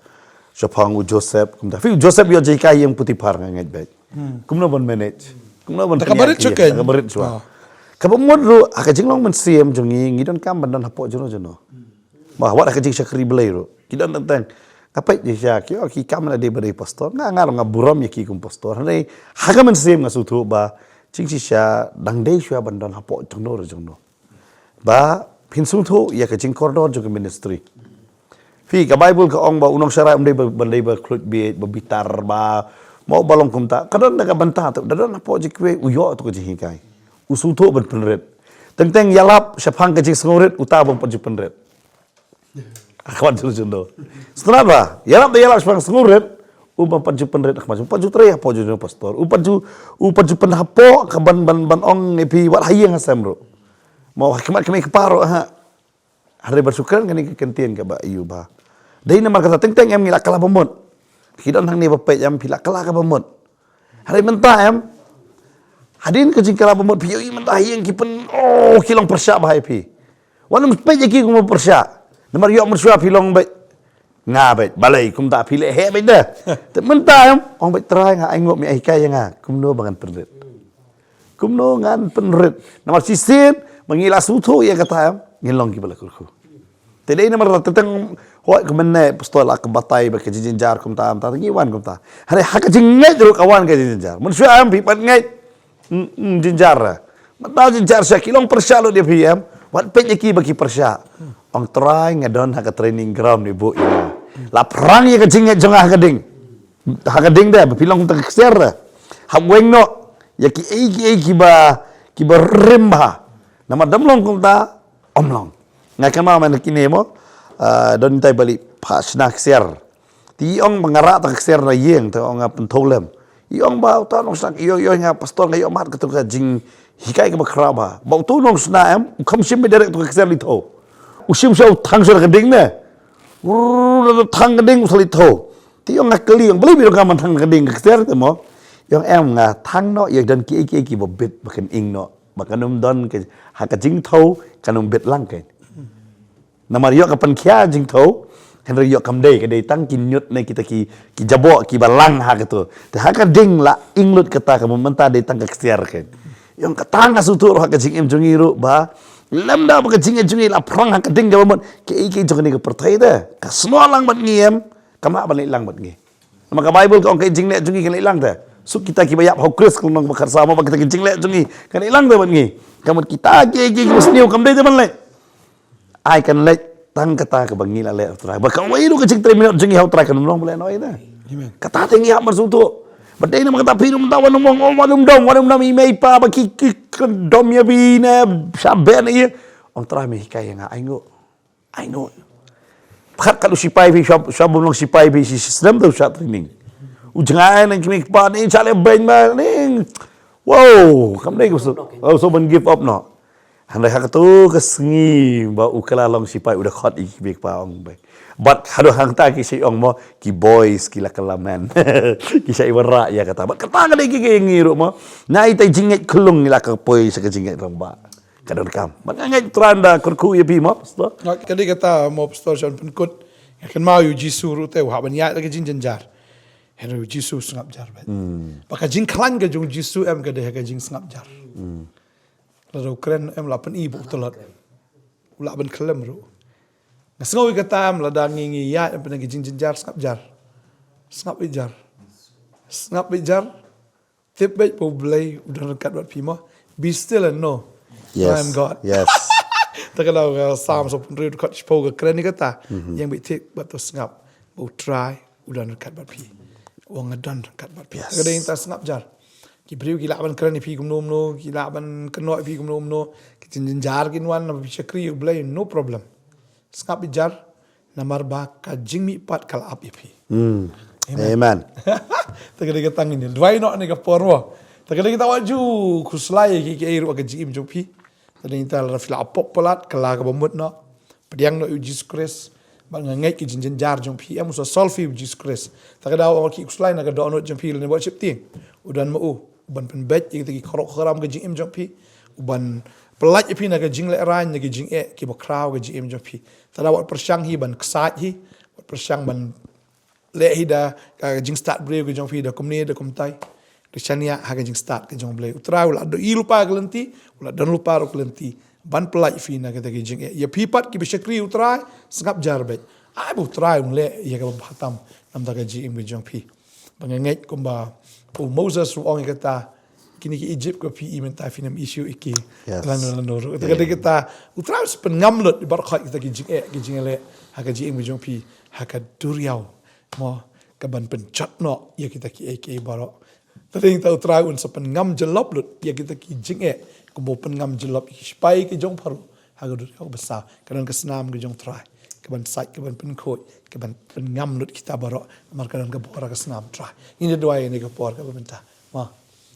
shaphang u Joseph, kumta. Phi u Joseph ïoh jinghikai ïa u Potiphar nga ngeit beit. Hmm. Kumno ban manage. Kumno ban da ka barit shuwa. Da ka barit shuwa. Ah. Kaba mut ruh ha ka jinglong mynsiem jong ngi ngi donkam ban don hapoh jong no jong no. Ba wat ha ka jingshakri Blei ruh. Ki don teng teng. Nga peit ïa ki kam la dei ba dei pastor. Nga nga ruh nga burom ïa ki kum pastor. Hynrei ha ka mynsiem nga sngewthuh ba jingshisha dang dei shuwa ban don hapoh jong no ruh jong no. Ba phin sngewthuh ïa ka jingkordor jong ka ministry. Phi ka Bible ka ong ba u nongsharai um dei ba, ba dei ba khluit bieit, ba bitar ba, mo ba long kumta. Ka don da ka bynta te, da don hapoh jong kiwei u ïoh tu ka jinghikai. U sngewthuh ban pynrit. Teng teng ïalap shaphang ka jingsngewrit uta bym pat ju pynrit. Akhmat jong jong do. Sngewrit ba ïalap da ïalap shaphang sngewrit. U bym pat ju pynrit akhmat jong, u pat ju trei hapoh jong pastor. U pat ju, u pat ju pynhapoh ka ban ban ban ong ïa phi wat ha ïing ha sem ruh. Mo ha khmat kmie kpa ruh ha. Hynrei ban shu kren kane ka kyntien kaba ïu ba. Dei namar kata teng teng em ngi la kylla ba mut. Ki don hangne ba peit em phi la kylla kaba mut. Hynrei mynta em. Hadien ka jingkylla ba mut phi ïohi mynta ha ïing ki pyn, oh, ki long pyrshah bha ïa phi. Wat nym peit ïa ki kum pyrshah. Namar ïoh mynshuwa phi long beit. Nga beit balei kumta phi leh heh beit de. Te mynta em ong beit Trai nga ai nguh me ai hikai ïa nga kumno ba ngan pynrit. Kumno ngan pynrit. Namar shisien, ma ngi la sngewthuh ïa kata em, ngin long kiba la kyrkhu. Te dei namar ta tang hoi kumne pastor la ka batai ba ka jingjynjar kumta, kumta, ta ngi wan kumta. Hynrei ha ka jingngeit ruh ka wan ka jingjynjar. Mynshuwa em phi pat ngeit, mm, mm, jynjar. Mynta jynjar sha ki long pyrshah lut ïa phi em. Wat peit ïa ki ba ki pyrshah. Ong Trai nga don ha ka training ground ni bu ïa. La phrang ïa ka jingngeit jong nga ha ka ding. Ha ka ding de, ba phi long tang ka ksiar de. Hap weng noh, ïa ki ei ki ei kiba, kiba rim bha. Namar dam long kumta, ym long. Nga kynmaw man kine mo, ah, don tai bali pha shna ksiar. Te i ong ba nga rah tang ka ksiar na ïing, te ong nga pynthew lem. I ong ba uta nongshna, i ong, i ong nga pastor nga ïoh mat ka tu ka jinghikai kaba khraw bha. Ba utu nongshna em, u kham shim direct tu ka ksiar li thew. U shim sha u thang sha ka ding ne. Rrrr, thang ka ding u sa li thew. Te ïong nga kylli, ïong balei phi ong nga man thang ka ding ka ksiar te mo. Ïong em nga thang noh, ïa don ki ei ki ei kiba bit ba kan ing noh. Ba kan ym don ka, ha ka jingthew, kan ym bit lang ka. Namar ïoh ka pynkhia jingthew, hynrei ïoh kam dei, ka dei tang ki ñiut ne kita ki, ki jaboh, kiba lang ha katu. Te ha ka ding la ing lut kata ka mynta dei tang ka ksiar ka. Ïong kata nga sngewthuh ruh ha ka jingim jong ngi ruh ba, lem da ba ka jingim jong ngi la phrang ha ka ding kaba mut, ki ei ki ei jong kane ka pyrthei te. Ka snoh lang bad ngi em, kam lah ban leit lang bad ngi. Namar ka Baibl ka ong ka jingleh jong ngi kan leit lang te. Suk kita kiba ïap ha u Khrist ka long ba khatsan mo ba kita ki jingleh jong ngi kan leit lang te bad ngi. Ka mut kita ki, ki, kiba sniew kam dei te ban leit. Ai kan leit tang kata kaba ngi la leh ha u Trai. Ba kawei ruh ka jingtrei minot jong ngi ha u Trai kan ym long ba leh noh ïa te. Amen. Kata te ngi hap ban sngewthuh. Ba dei namar kata phi ruh mynta wan ym ong, wan ym dom, wan ym dom i mei i pa ba ki, ki, ki dom ïa phi ne sha beh ne ïa. Ong Trai me hikai ïa nga, ai nguh. Ai nguh. Phat kat u sipai phi, sha, sha bym long sipai phi, shi, shi snem te u shah training. U jngai nang kmie kpa ne, shah leh beiñ ma ne. Wow, kam dei ka suk. Oh, so ban give up noh. Hynrei ha katu ka sngi ba u kylla long sipai u da khot ïa ki kmie kpa ong beiñ. Bad haduh hangta ki shait ong mo, ki boys ki la kylla man. Ki shait wanrah ïa kata. Bad kata ka dei ki, ki ngi ruh mo. Na ita i jingngeit khyllung ngi la ka poi sha ka jingngeit rangbah. Ka donkam. Bad nga ngeit Trai un da kyrkhu ïa phi mo, pastor. Nga ka dei kata mo, pastor, shan pynkut. Nga kynmaw ïa u Jisu ruh te u hap ban ïaid da ka jingjynjar. Hynrei u Jisu sngap jar bad. Ba ka jingkhlaiñ ka jong u Jisu em ka dei ha ka jingsngap jar. Lada u kren em la pyni ba u tlot. U lah ban khlem ruh. Nga sngew ïa kata em lada ngi ngi ïaid em pynang ka jingjynjar sngap jar. Sngap ïa jar. Sngap ïa jar. Tip beit ba u Blei u don ryngkat bad phi mo. Be still and know that I am God. Yes. Ta ka daw ka Salm sawphew hynriew dkhot shiphew ka kren ïa kata. Ïeng beit thik bad to sngap ba u Trai u don ryngkat bad phi. U ong nga don ryngkat bad phi. Yes. Ta ka dei ta sngap jar. Ki briew ki lah ban kren ïa phi kumno kumno, ki lah ban kynnoh ïa phi kumno kumno. Ki jynjar kin wan na phi shakri ïa u Blei, no problem. Sngap ïa jar, namar ba ka jingmihpat ka la ap ïa phi. Amen. Ta ka dei ka tang ïa ni. Duwai noh ne ka por mo. Ta ka dei ka tang wat ju khuslai ïa ki, ki ei ruh ka jingim jong phi. Ta dei ta la phi la pop palat ka la ka ba mut noh. Pdiang noh ïa u Jisu Khrist. Bad nga ngeit ki jingjynjar jong phi em u sa solve ïa u Jisu Khrist. Ta ka daw ki khuslai na ka dohnud jong phi lane ba sheptieng. U don ma u. U ban pynbeit ïa kita ki khrok khram ka jingim jong phi. U ban pyllait ïa phi na ka jinglehrain na ka jingeh kiba khraw ka jingim jong phi. Te da wat pyrshang hi ban ksaid hi, wat pyrshang ban leh hi da ka jingstad briew ka jong phi da kumne da kumtai. Da shaniah ha ka jingstad ka jong u Blei. U Trai u la don lypa ka lynti, u la don lypa ruh ka lynti. Ban pyllait ïa phi na kita ki jingeh. Ïa phi pat kiba shakri u Trai, sngap jar beit. Ai ba u Trai un leh ïa kaba bha tam na ka bynta ka jingim ka jong phi. Ba nga ngeit kumba u Moses u ong ïa kata, kine ki Egypt ko phi i mynta phin ym issue ïa ki. Yes. Lano lano ruh. Kata ka dei kata, u Trai u sa pynngam lut baroh khoit kita ki jingeh, ki jingleh ha ka jingim ka jong phi ha ka duriaw. Mo, ka ban pynjot noh ïa kita ki ei ki ei baroh. Ta dei ta u Trai un sa pynngam jyllop lut ïa kita ki jingeh, kumba u pynngam jyllop ïa ki sipai ki jong Pharaoh. Ha ka duriaw ba saw, ka don ka snam ka jong Trai, ka ban sait, ka ban pynkhuid, ka ban pynngam lut kita baroh, namar ka don ka bor ha ka snam Trai. Ngin ïa duwai ïa kane ka por kaba mynta. Mo.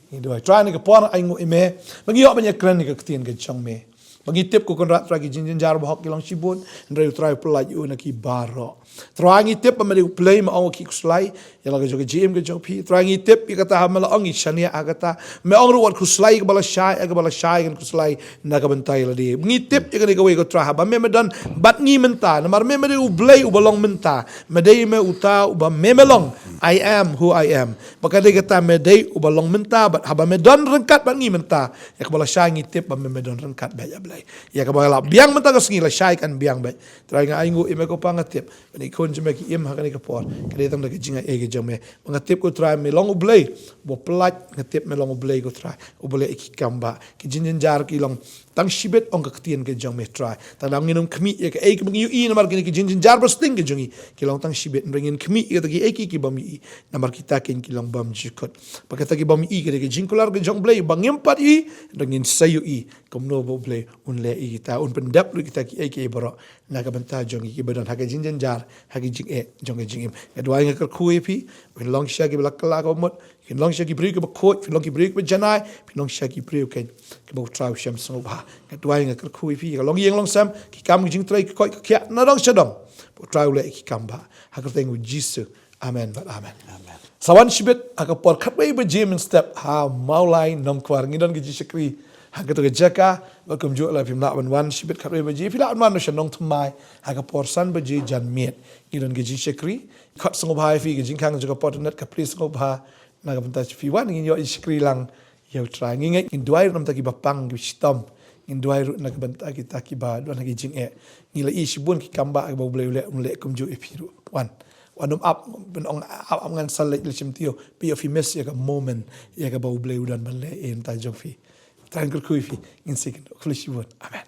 Ngin ïa duwai. Trai, ïa kane ka por ai nguh ïa me. Ba ngi ïoh ban ïa kren ïa ka ktien ka jong me. Ba ngi tip ko Kynrad Trai ki jingjynjar bahok ki long shibun, hynrei U Trai u pyllait ïa u na ki baroh. Trai ngi tip ba me dei U Blei, me ong ïa ki khuslai ïa la ka jong ka jingim ka jong phi. Trai ngi tip ïa kata ha me la ong ngi shaniah ha kata. Me ong ruh wat khuslai ïa kaba lashai, ïa kaba lashai kan khuslai na ka bynta ïa lade. Ngi tip ïa kane kawei ko Trai, haba me me don bad ngi mynta, namar me me dei U Blei uba long mynta. Me dei me uta uba me me long, "I am who I am." Ba ka dei kata, me dei uba long mynta, bad haba me don ryngkat bad ngi mynta, ïa kaba lashai ngi tip ba me me don ryngkat beit ïa Blei. Ïa kaba la biang mynta ka sngi, lashai kan biang beit. Trai nga ainguh ïa me ko Pa, nga tip ba kine ki khun jong me ki im ha kane ka por, ka dei tang da ka jingaiei ka jong me. Ba nga tip ko Trai me long U Blei uba pyllait, nga tip me long U Blei ko Trai uba leh ïa ki kam ba ki jingjynjar ki long tang shibit, ong ka ktien ka jong me Trai. Tang da ngin ym khmih ïa kaei kaba ngi ïohi, namar kine ki jingjynjar ba sting ka jong ngi ki long tang shibit, hynrei ngin khmih ïa kita kiei kiei ki bym ïohi, namar kita keiñ ki long bymjukut. Ba kita ki bym ïohi ka dei ka jingkular ka jong U Blei ba ngim pat ïohi, hynrei ngin sa ïohi kumno ba U Blei un leh ïa kita, un pyndep ruh kita kiei kiei baroh na ka bynta jong ngi kiba don ha ka jingjynjar, ha ka jingeh jong ka jingim. Nga duwai, nga kyrkhu ïa phi, phin long shisha kiba la kylla ka mut, phin long shisha ki briew kiba khuid, phin long ki briew kiba janai, phin long shisha ki briew keiñ kiba U Trai u shem sngewbha. Nga duwai, nga kyrkhu ïa phi, ka longïing longsem, ki kam ki jingtrei, ki koit ki khiah, nadong shadong, ba U Trai u leh ki kam ba ha ka kyrteng U Jisu. Amen bad amen. Amen. Sa wan shibit ha ka por khatwei baje mynstep ha Mawlai Nongkwar, ngi don ka jingshakri ha kato ka jaka, bad kumjuh lada phim lah ban wan shibit khatwei baje, phi lah ban wan sha Nongthymmai ha ka por san baje janmiet, ngi don ka jingshakri. Khot sngewbha ïa phi, ka jingkhang jong ka por internet ka plie sngewbha na ka bynta jong phi. Wan ngin ïoh ïa shakri lang ïa U Trai. Ngi ngeit, ngin duwai ruh na ka bynta kiba pang, kiba shitom. Ngin duwai ruh na ka bynta kita kiba don ha ki jingeh. Ngi la ïohi shibun ki kam ba, ba U Blei u leh, u leh kumjuh ïa phi ruh. Wan. Wan ym ap ban ong ap ap ngan sa leit leit shim tiew. Phi ïoh, phi miss ïa ka moment ïa kaba U Blei u don ban leh ïa ka bynta jong phi. Trai un kyrkhu ïa phi. Ngin sa ïakynduh. Khublei shibun. Amen.